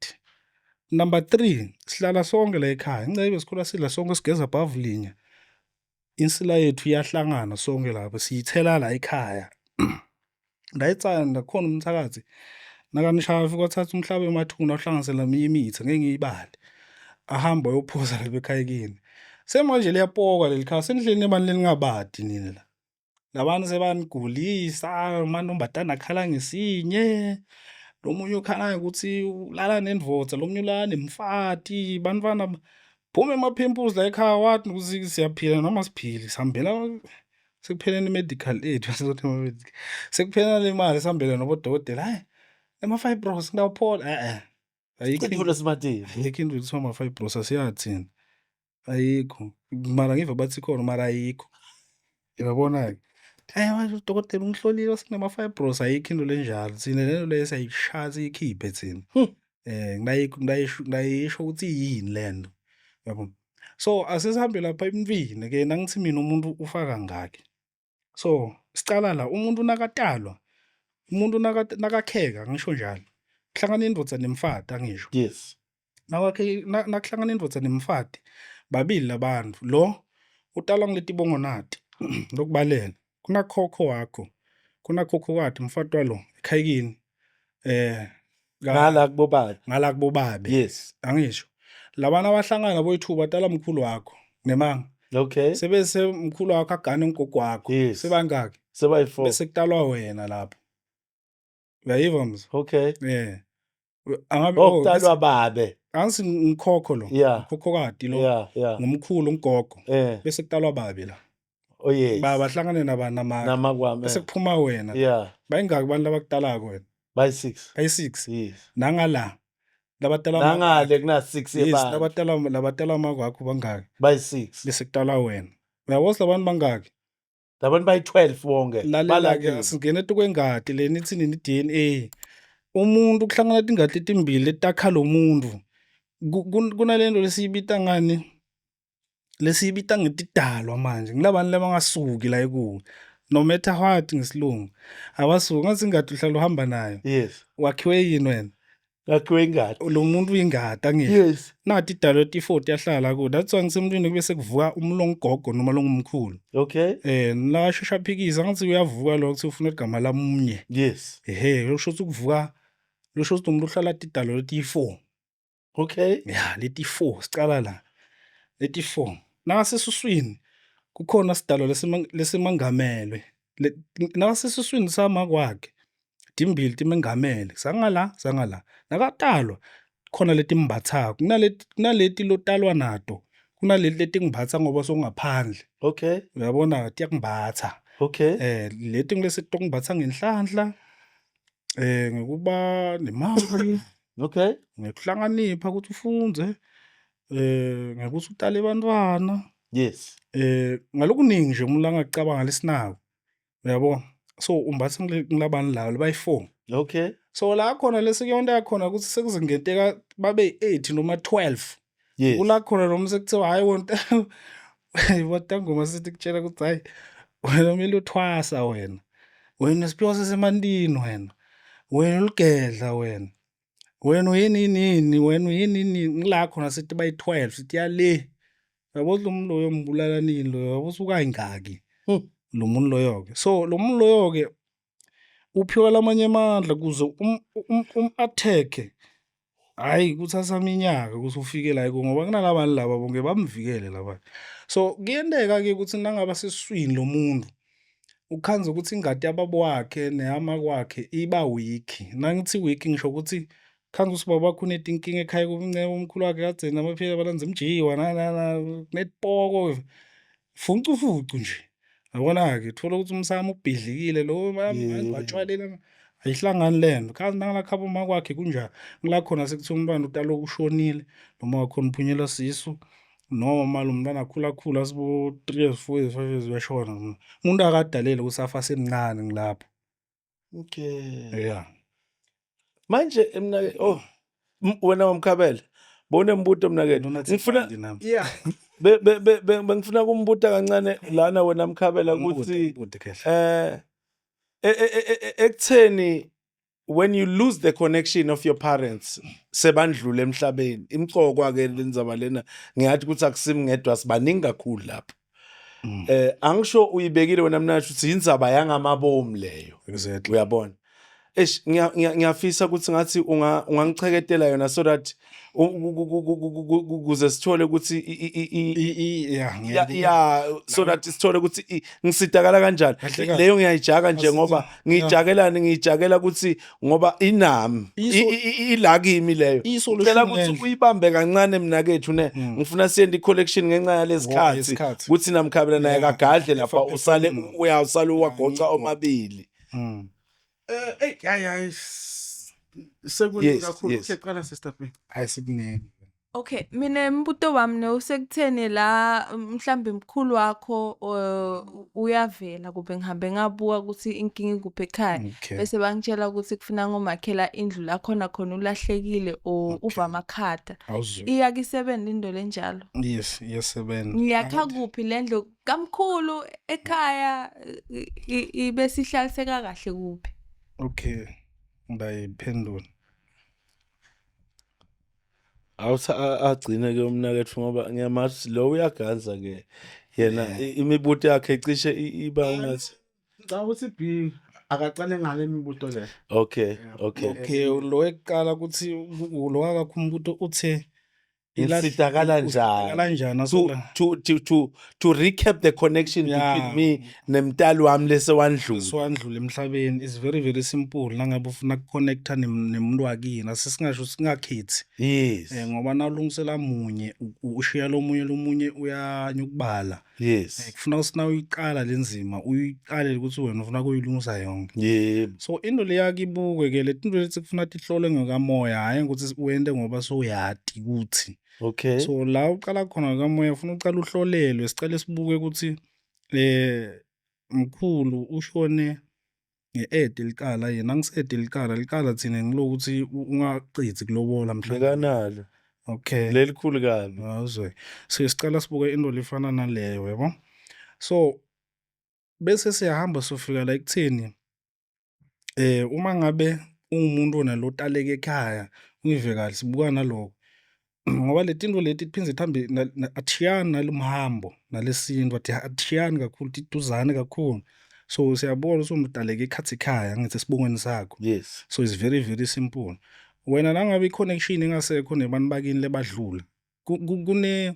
Number 3, sihlala sonke la ekhaya. Ingcebe sikhula sidla sonke sigeza bhavu linye. Insila yethu iyahlangana sonke lapha siyithela la ekhaya. Ndayitsanda khona umthakathi nakanishaya fika wathatha umhlaba emathuna awuhlanganise neminye imithi ngeke ngiyibale. Ahambe ayophuza lapha ekhaya kini. Semanje liyapoka leli khaya senihleli nebani leningabadi nina la. Labantu sebanigulisa amantombazane akhala ngesinye, lo munye ukhala ngokuthi ulala nendvodza, lo munye ulala nemfati, bantwana phuma ema-pimples la ekhaya wathi ukuthi siyaphila noma siphili sihambela sekupheleni i-medical aid sekuphela le mali sihambele nabodokotela hhayi ema-fibros ngawuphola e-e ayikho
Into lesimatile.
ayikho into ekuthiwa ama-fibros asiyazi thina ayikho mara ngiva bathi ikhona mara ayikho uyabona-ke Eh manje udokotela ungihlolile wathi ayikho into lenjalo thina lento leyo siyayishaya siyikhiphe thina eh ngayisho ukuthi yini lento yabo so asesihambe lapha emntwini ke nangithi mina umuntu ufaka ngaki so sicala la umuntu nakatalwa umuntu nakakheka ngisho njalo kuhlangana indvodza nemfati angisho
yes
nawakhe nakuhlangana indvodza nemfati babili labantu lo utalwa nguletibongo nati lokubalela kunakhokho wakho kunakhokho wakhe mfati walo ekhayikini eh
ngala kubobabe
ngala kubobabe
yes
angisho labana abahlangana boyithuba batala mkhulu wakho nemanga
okay
sebese mkhulu wakho agane ugogo wakho
yes.
sebangaki
sebayi-4
bese kutalwa wena lapho uyayiva mzo
okay
yeah
angabe oh kutalwa babe
ansi ngikhokho lo
yeah
ukhokhokati lo
yeah
ngumkhulu ngigogo
eh
bese kutalwa babe la
oh yes
baba hlangane nabani namaka
namakwami
bese kuphuma wena
yeah
bayingaki abantu abakutalako wena
bayi-6
bayi-6
yes
nangala labatala
nangale kuna-6
yes labatala labatala makwakho bangaki
bayi-6
bese kutalwa wena uyabona labantu bangaki
Labantu bayi-12 bonke.
Lalela-ke singena etukwengati le nithi nini i-DNA. Umuntu kuhlangana tingati letimbili letakha lo muntu. Kunalento lesiyibita ngani? Lesiyibita ngetidalwa manje. Ngilabantu labangasuki la ekuwe. No matter what ngesilungu. Abasuki ngathi ingati uhlala uhamba nayo.
Yes.
Wakhiwe yini wena?
Ngakhiwe ingadi.
Lo muntu uyingadi angisho.
Yes.
Nathi idalwe T40 yahlala ku. That's why ngisemntwini kube sekuvuka umlongogogo noma longumkhulu.
Okay.
Eh la shesha phikisa ngathi uyavuka lo kuthi ufuna igama lamunye.
Yes.
Ehhe kusho ukuthi ukuvuka Lusho ukuthi umuntu uhlala tidalo letiyi-4.
Okay.
Ya, leti-4 sicala la. Leti-4. Nakasesuswini kukhona sidalo lesimangamelwe. Nakasesuswini sama kwakhe timbili timengamele sangala sangala. Nakatalwa khona letimbathako. Kunaleti kunaleti lotalwa nato. Kunaleti letingimbatha ngoba songaphandle.
Okay.
Uyabona tiyakumbatha.
Okay.
Leti ngilesi tokumbatha ngenhlanhla. Ngekuba nemali.
Okay.
Ngekuhlakanipha ukuthi ufundze. Ngekuthi utale bantwana.
Yes.
Ngalokuningi nje umuntu angacabanga lesinako. Uyabo? So umbatha ngilabani laba bayi-4.
Okay.
So la khona lesikuyonto yakhona ukuthi sekuzingenteka babe 8 noma 12.
Yes.
Kula khona noma sekuthiwa hayi wona batangoma sithi kutshela ukuthi hayi wena kumele uthwasa wena. Wena siphiwo sasemantini wena. Wena uligedla wena. Wena uyini yini yini wena uyini yini ngila khona sithi bayi-12 sithi yale. Yabo lo muntu loyo mbulala nini loyo yabo usuka ingaki. Lo muntu loyo ke. So lo muntu loyo ke uphiwa lamanye amandla kuze um attack. Hayi kuthatha iminyaka ukuthi ufike la ngoba kunalabantu laba bonke bamvikele laba. So kuyenteka ke ukuthi nangaba sesiswini lo muntu ukhanze ukuthi ingadi yababa wakhe neyama kwakhe iba weak. Nangithi weak ngisho ukuthi khanze ukuthi baba wakho unetinkinga ekhaya kumncebe umkhulu wakhe kade namaphila balanza imjiwa na na na kunetipoko funcu fucu nje. Yabona-ke thola ukuthi umsamo ubhidlikile lo batshwalile ayihlangani lento. Khazi nangala uma kwakhe kunjani. Kula khona sekuthiwa umntwana utaloku ushonile noma wakhona uphunyelwa sisu noma lo mntwana akhula akhula asibo 3 years 4 years 5 years uyashona. Umuntu akadalele ukuthi afa semncane ngilapho.
Okay.
Yeah.
Manje mina oh wena wamkhabela bona mbuto mnakethu ngifuna
Yeah.
be be be bengifuna kumbuta kancane lana wena mkhabela ukuthi ekutheni when you lose the connection of your parents sebandlule emhlabeni imcokwa ke lenzaba lena ngiyathi ukuthi akusimi ngedwa sibaningi kakhulu lapha. Angisho uyibekile wena mnasho ukuthi indzaba yangamabomu leyo.
Exactly.
Uyabona. Eish ngiyafisa ukuthi ngathi ungangicheketela yona so that ukuze sithole ukuthi
yeah
yeah so that sithole ukuthi ngisidakala kanjani leyo ngiyayijaka nje ngoba ngiyijakelani ngiyijakela ukuthi ngoba inami ila kimi leyo ngicela ukuthi uyibambe kancane mina kethu ne ngifuna siyende i-collection ngenxa yalesikhathi ukuthi namkhabela naye kagadle lapha usale uyawusale uwagoca omabili.
Ey hayi hayi sekuningi kakhulu. Okay qala Sister B.
Hayi sikuningi.
Okay, mina mbuto wami newusekutheni la mhlambe mkhulu wakho uyavela kube ngihambe ngabuka ukuthi inkinga ikuphi ekhaya bese bangitshela ukuthi kufuna ngomakhela indlu la khona khona ulahlekile or uva amakhata. Iyake isebenze into lenjalo?
Yes, iyasebenza.
Ngiyakha kuphi lendlu kamkhulu ekhaya ibe sihlaliseka kahle kuphi?
Okay, ngayiphendula.
Awuthi agcine ke umnakethu ngoba ngiyamazi lo uyaganza ke yena imibuto yakhe cishe iba ungathi
Ngicabanga ukuthi B akaqale ngale mibuto le.
Okay, okay.
Okay, lo ekuqala ukuthi lo akakho umbuto uthe
Ngisidakala njani?
Kanjani
To recap the connection between me nemntali wami lesewandlula.
Siwandlula emhlabeni is very very simple nangabe ufuna ukuconnecta nemuntu wakini asesingasho singakhethi.
Yes.
Ngoba nawulungisela munye ushiya lomunye lomunye uyanyukubala.
Yes.
Kufuna ukuthi na uyiqala lenzima uyiqale ukuthi wena ufuna kuyilungisa yonke.
Yebo.
So into leya kibuke ke le tinto leti kufuna tihlolwe ngakamoya hhayi ukuthi wente ngoba sowuyati ukuthi.
Okay.
So la uqala khona kamoya ufuna uqala uhlolelwe sicale sibuke ukuthi mkhulu ushone nge-ede liqala yena angisede liqala liqala thina ngilokuthi ungaqithi kulobola mhlawumbe.
Bekanalo.
Okay.
Lelikhulu kabi.
Awuzwe. So sicala sibuke into lefana naleyo yabo. So bese siyahamba sofika la ekutheni uma ngabe ungumuntu onalotaleka ekhaya ungive kahle sibuka naloko ngoba le tinto leti tiphindze tihambe athiyani nalomhambo nalesintu athiyani kakhulu tiduzane kakhulu. So siyabona ukuthi umdaleke ikhathi ekhaya ngithi esibongweni sakho. So it's very very simple. Wena nangabe i-connection ingasekho nebantu bakini lebadlula, kune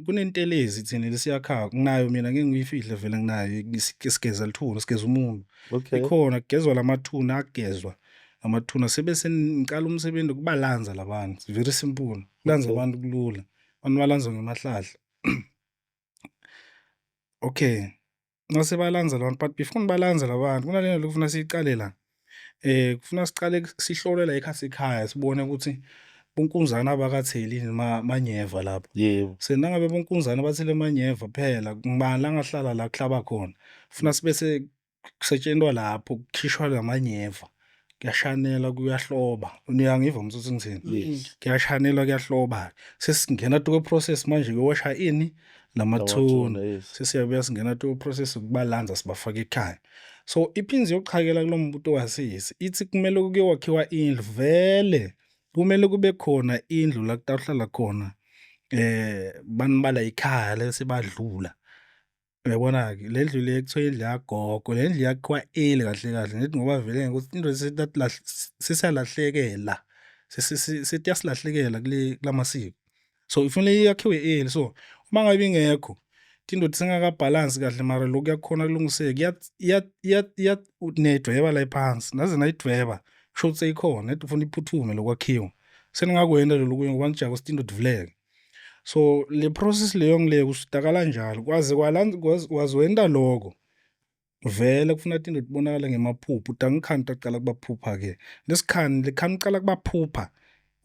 kunentelezi thina lesiyakha nginayo mina, ngeke ngiyifihle vele, nginayo. Sigeza lithuna, sigeza umuntu. Ikhona kugezwa lamathuna, agezwa amathuna sebe seniqala umsebenzi ukubalanza labantu. It's very simple, kulanza abantu kulula, abantu balanzwa ngemahlahla. Okay, mase balanza labantu, but before nibalanza labantu kunalento lokufuna siyiqale la. Kufuna siqale sihlole la ekhasi ekhaya, sibone ukuthi bonkunzana abakatheli manyeva lapho. Senangabe bonkunzana bathele manyeva phela, ngibani la ngahlala la kuhlaba khona? Funa sibe sekusetshentwa lapho, kukhishwa lamanyeva, kuyashanelwa, kuyahloba. Niyangiva msuthu ngithini?
Yes.
Kuyashanelwa, kuyahloba. Sesingena tuke process manje kuyowasha ini? Lamathuna. Sesiyabuya singena tuke process ukubalanza sibafaka ekhaya. So iphinzi yokuchakela kulo mbuto wasisi ithi kumele kuyowakhiwa indlu, vele kumele kube khona indlu la kutawuhlala khona banibala ikhaya lesibadlula. Uyabona ke le ndlu le kuthiwa indlu yagogo, le ndlu yakhiwa early kahle kahle, ngithi ngoba vele ukuthi into sesiyalahlekela, setiyasilahlekela kule kulamasiko. So ifanele yakhiwe early, so uma ngabe ingekho tinto tisengakabhalansi kahle, mara lokhu kuyakhona kulungiseka, niyayidweba la phansi, naze nayidweba kusho ukuthi seyikhona, nedi ufuna iphuthume lokwakhiwa. Seningakwenda lolu kunye ngoba nijake ukuthi tinto tivuleke. So le process leyo ngileyo kusitakala njalo kwaze kwazwenda lokho vele kufuna tinto tibonakale ngemaphupho. Utangikhani taqala kubaphupha ke lesikhani lekhani uqala kubaphupha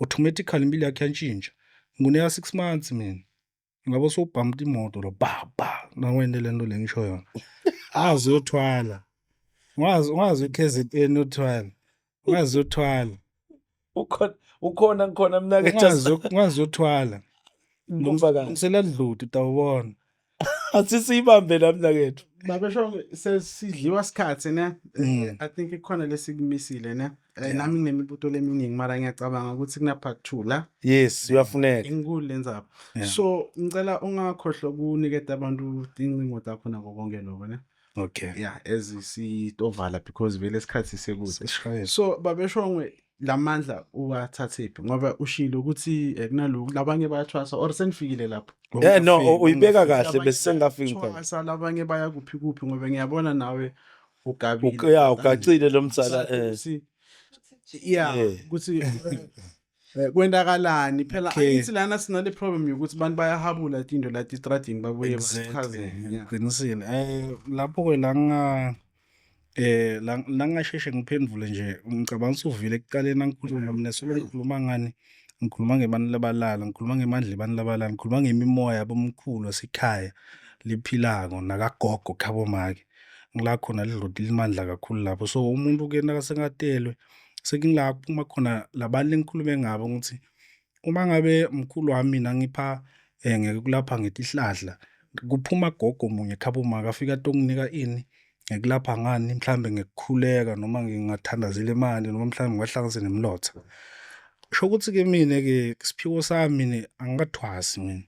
automatically impilo yakhe yantshintsha. Nguneya 6 months mina ngabe sowubhampa imoto lo ba ba nawende lento le ngisho yona, ungaze uyothwala, ungaze uKZN uyothwala, ungaze uyothwala.
Ukhona, ukhona, ngikhona mina ke.
Ungaze uyothwala.
Ngumfakazi.
Ngiseladludi utawubona.
Asisibambe la mina kethu.
Babesho sesidliwa sikhathi ne. I think ikhona lesikumisile ne. Nami nginemibuto leminingi, mara ngiyacabanga ukuthi kuna part 2 la.
Yes, uyafuneka.
Inkulu lenzaba. So ngicela ungakhohlwa ukuniketa abantu tincingo takho nako konke lokho ne. Yeah, as sitovala because vele isikhathi sekude.
Sesishayile.
So babeshongwe lamandla uwathathephi, ngoba ushilo ukuthi kunaloku labanye bayathwasa or senifikile lapho?
No, uyibeka kahle, bese sengafiki ngapha.
Thwasa, labanye baya kuphi kuphi, ngoba ngiyabona nawe ugabile.
Ya, ugacile lo msala.
Yeah, ukuthi kwendakalani phela. Angithi lana sinale problem yokuthi abantu bayahabula tinto la tistradini babuye basichazele.
Qinisile. Lapho ke la nga la ngasheshe ngiphendvule nje, ngicabanga ukuthi uvile ekuqaleni angikhuluma mina, suke ngikhuluma ngani? Ngikhuluma ngebantu labalala, ngikhuluma ngemandla ebantu labalala, ngikhuluma ngemimoya yabomkhulu wasekhaya lephilako nakagogo khabo make. Ngila khona lidloti limandla kakhulu lapho. So umuntu ke nakasekatelwe sekungila kuphuma khona labantu lengikhulume ngabo ukuthi uma ngabe mkhulu wami mina ngipha ngekulapha ngetihlahla, kuphuma gogo munye khabo make afika atonginika ini ngekulapha ngani, mhlambe ngekukhuleka noma ngingathandazela imali noma mhlambe ngibahlanganise nemlotha. Kusho ukuthi ke mina ke isiphiwo sami mina angikathwasi mina.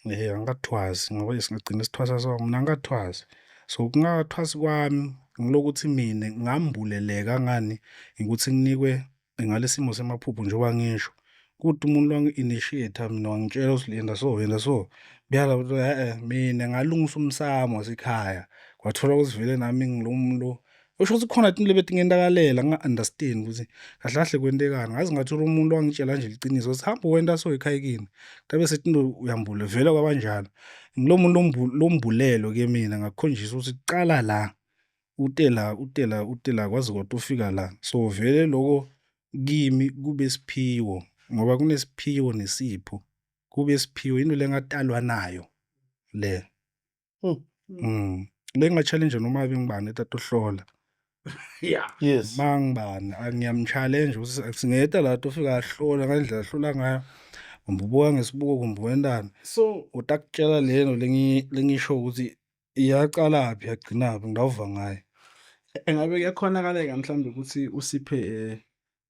Angikathwasi ngoba singagcina sithwasa sonke, mina angikathwasi. So ukungathwasi kwami ngilokuthi mina ngambuleleka ngani ukuthi nginikwe ngalesimo semaphupho njengoba ngisho. Kude umuntu wangi-initiate mina wangitshela ukuthi yenda so, yenda so. Kuyala mina ngalungisa umsamo wasekhaya, kwathola ukuthi vele nami ngilo muntu. Kusho ukuthi khona into lebetingentakalela nginga-understand ukuthi kahle kahle kwentekani. Ngaze ngathola umuntu wangitshela nje liciniso ukuthi hamba wenta so ekhaya kini. Tabe sethi into uyambule vele kwabanjalo. Ngilo muntu lombulelo ke mina ngakukhonjiswa ukuthi qala la, ute la, ute la, ute la kwaze kwade ufika la. So vele loko kimi kube siphiwo ngoba kunesiphiwo nesipho. Kube siphiwo into lengatalwa nayo le. Benginga-challenge noma bengibani etatohlola.
Yeah.
Mangibani ngiyam-challenge ukuthi singeta la tofika ahlola ngalendlela ahlola ngayo. Kumbe ubuka ngesibuko kumbe wendani.
So
utakutshela lento lengisho ukuthi iyaqalaphi yagcinaphi ngawuva ngayo.
Engabe kuyakhonakaleka mhlawumbe ukuthi usiphe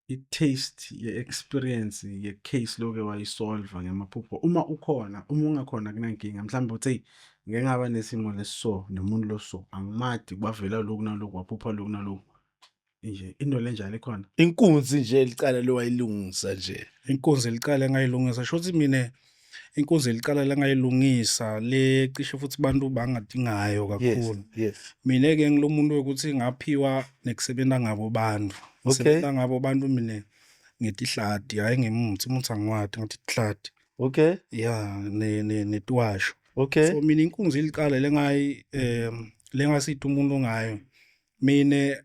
i-taste ye-experience ye-case loke wayisolva ngemaphupho, uma ukhona, uma ungakhona kunankinga, mhlawumbe uthi hey Ngike ngaba nesimo lesiso nomuntu loso angimadi kwavela lokhu naloku waphupha lokhu naloku nje into lenjalo ikhona.
Inkunzi nje licala lowayilungisa nje.
Inkunzi licala engayilungisa shuthi mina inkunzi licala lengayilungisa le cishe futhi bantu bangati ngayo kakhulu.
Yes.
Mina ke ngilomuntu wekuthi ngaphiwa nekusebenza ngabo bantu. Ngisebenza ngabo bantu mina ngetihlati hayi ngemuthi umuthi angiwati ngathi tihlati.
Okay.
Yeah, ne ne netiwasho.
Okay.
So mina inkunzi licala lengayi lengasitha umuntu ngayo. Mina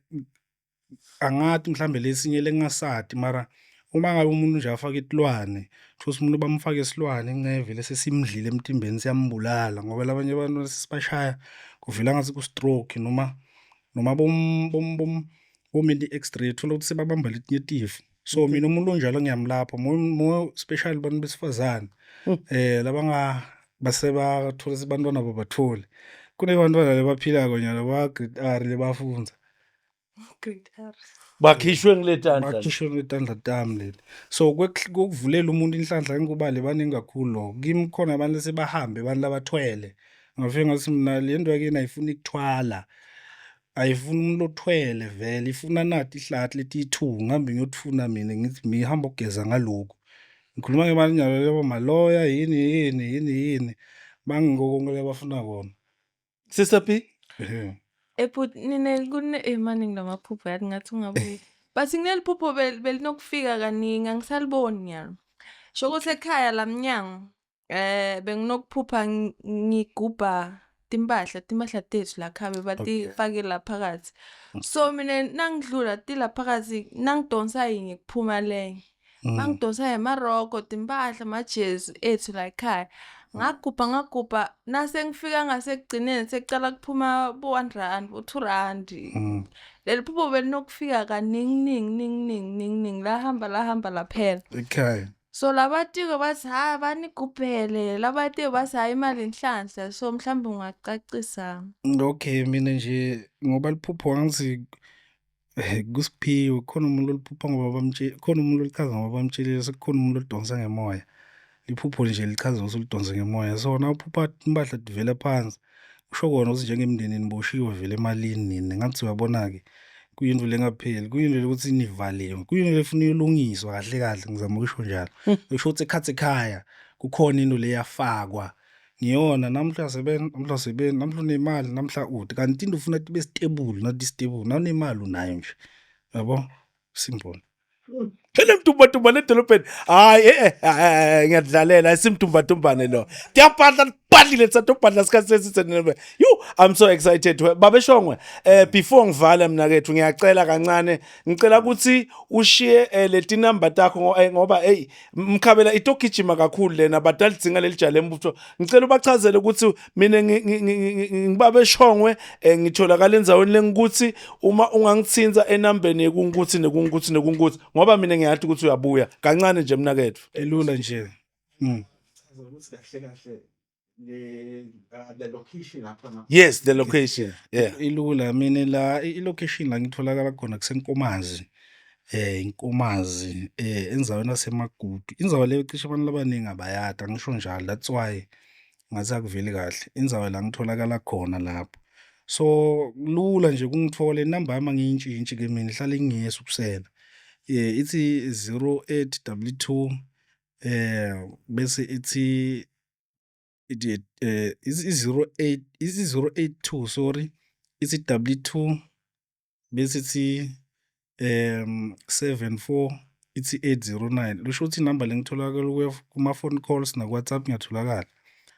angathi mhlambe lesinye lengingasati mara uma ngabe umuntu nje afake itilwane thola umuntu bamfake isilwane inceve lesi simdlile emtimbeni siyambulala ngoba labanye abantu sibashaya kuvela ngathi ku-stroke noma noma bom bom bom bomenti i-x-ray thola ukuthi sebabamba letinye tifo. So mina umuntu onjalo ngiyamlapha more especially abantu besifazane labanga basebathola bantwana babatholi. Kunebantwana lebaphilako nyalo ba grade R lebafundza.
Grade R.
Bakhishwe ngiletandla.
Bakhishwe ngetandla tami leli. So kokuvulela umuntu inhlanhla ngikubale baningi kakhulu lokho. Kimi kukhona abantu esebahambe abantu labathwele. Ngafike ngathi mina le nto yakini ayifuni kuthwala. Ayifuni umuntu othwele vele ifuna nati ihlathi letiyi-two ngihambe ngiyotfuna mina ngithi ngihamba ukugeza ngalokhu. Ngikhuluma ngemali nyalo lebo maloya yini yini yini yini banginike konke labafuna kona.
Sister P.
Ehhe.
But nine kune maningi lamaphupho yathi ngathi ungabuyi. But ngineliphupho belinokufika kaningi angisaliboni nyalo. Sho ukuthi ekhaya la mnyango benginokuphupha ngigubha timpahla timpahla tethu la khaya bebatifake la phakathi. So mina nangidlula tila phakathi nangidonsa yinye kuphuma lenye. Mangidonsa emaroko timpahla amajezi ethu la ekhaya. Ngagubha ngagubha nase ngifika ngasekugcineni sekucala kuphuma bo 1 rand bo 2 rand. Leli phupho belinokufika kaningi ningi ningi ningi ningi ningi lahamba lahamba laphela.
Ekhaya.
So labatiko bathi hayi banigubhele labatiko bathi hayi imali inhlanhla so mhlawumbe ungacacisa.
Okay mina nje ngoba liphupho ngathi kusiphiwe khona umuntu oliphupha ngoba bamtshela khona umuntu olichaza ngoba bamtshelile sekukhona umuntu olidonsa ngemoya. Liphupho nje lichaza ukuthi ulidonse ngemoya. So nawuphupha impahla tivela phansi kusho kona ukuthi njengemndeni niboshiwe vele emalini nini ngathi uyabona-ke kuyinto lengapheli kuyinto lokuthi nivaliwe kuyinto lefuna ilungiswa kahle kahle ngizama ukusho njalo. Kusho ukuthi ekhathi ekhaya kukhona into leyafakwa ngiyona namhla uyasebenza namhla usebenza namhla unemali namhla ude kanti into ufuna tibe stable not stable nawunemali unayo nje yabo simple.
Phela mtumbatumba edolobheni. Hayi ngiyadlalela asimtumba-tumbane lo. Tiyabhadla libhadlile satobhadla isikhathi sesithe. You I'm so excited. Babe Shongwe before ngivala mina kethu ngiyacela kancane ngicela ukuthi ushiye leti number takho ngoba hey mkhabela itogijima kakhulu lena badalidzinga lelijale embutho. Ngicela ubachazele ukuthi mina ngibabe Shongwe ngitholakala endaweni lengikuthi uma ungangithinta enambeni yekungukuthi nekungukuthi nekungukuthi ngoba mina ngiyathi ukuthi uyabuya kancane nje mina kethu.
Elula nje.
Ukuthi kahle kahle le the location lapha.
Yes, the location. Yeah.
Ilula mina la i-location la ngitholakala khona kuseNkomazi. Inkomazi endaweni yaseMagudu. Indzawo leyo cishe abantu abaningi abayadi angisho njalo that's why ngathi akuveli kahle. Indzawo la ngitholakala khona lapho. So lula nje kungithola inamba yami angiyintshintshi ke mina ihlala ingiyesukusela. Ithi 0822 bese ithi ithi 08 ithi 082 sorry ithi 22 bese ithi 74 ithi 809 kusho ukuthi inamba lengitholakala kuyo kuma phone calls naku WhatsApp ngiyatholakala.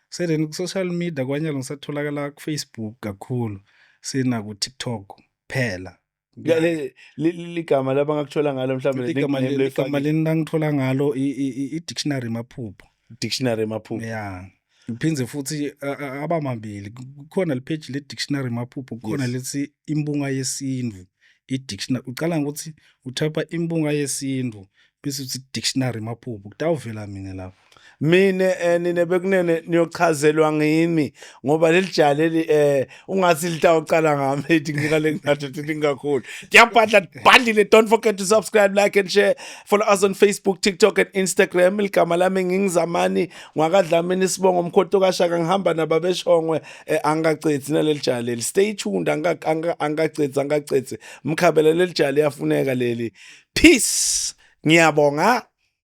So then ku social media kwanyalo ngisatholakala ku Facebook kakhulu sena ku TikTok kuphela.
Ligama labangakuthola ngalo mhlawumbe
igama leni langithola ngalo i-dictionary maphupho.
Dictionary maphupho.
Yeah. Ngiphindze futhi abamabili kukhona le page le dictionary maphupho kukhona lethi imbunga yesintu i-dictionary uqala ngokuthi utype imbunga yesintu bese uthi dictionary maphupho kutawuvela mina lapho.
Mine nine bekunene niyochazelwa ngimi ngoba leli jali leli ungathi litawucala ngami ethi nginika lengathi lingakhulu. Tiyabhadla bhadlile. Don't forget to subscribe, like and share. Follow us on Facebook, TikTok and Instagram. Igama lami ngingizamani ngwakadlamini sibongo umkhonto kaShaka ngihamba nababeshongwe angikacethi naleli jali leli. Stay tuned angikacethi angikacethi. Mkhabela leli jali liyafuneka leli. Peace. Ngiyabonga.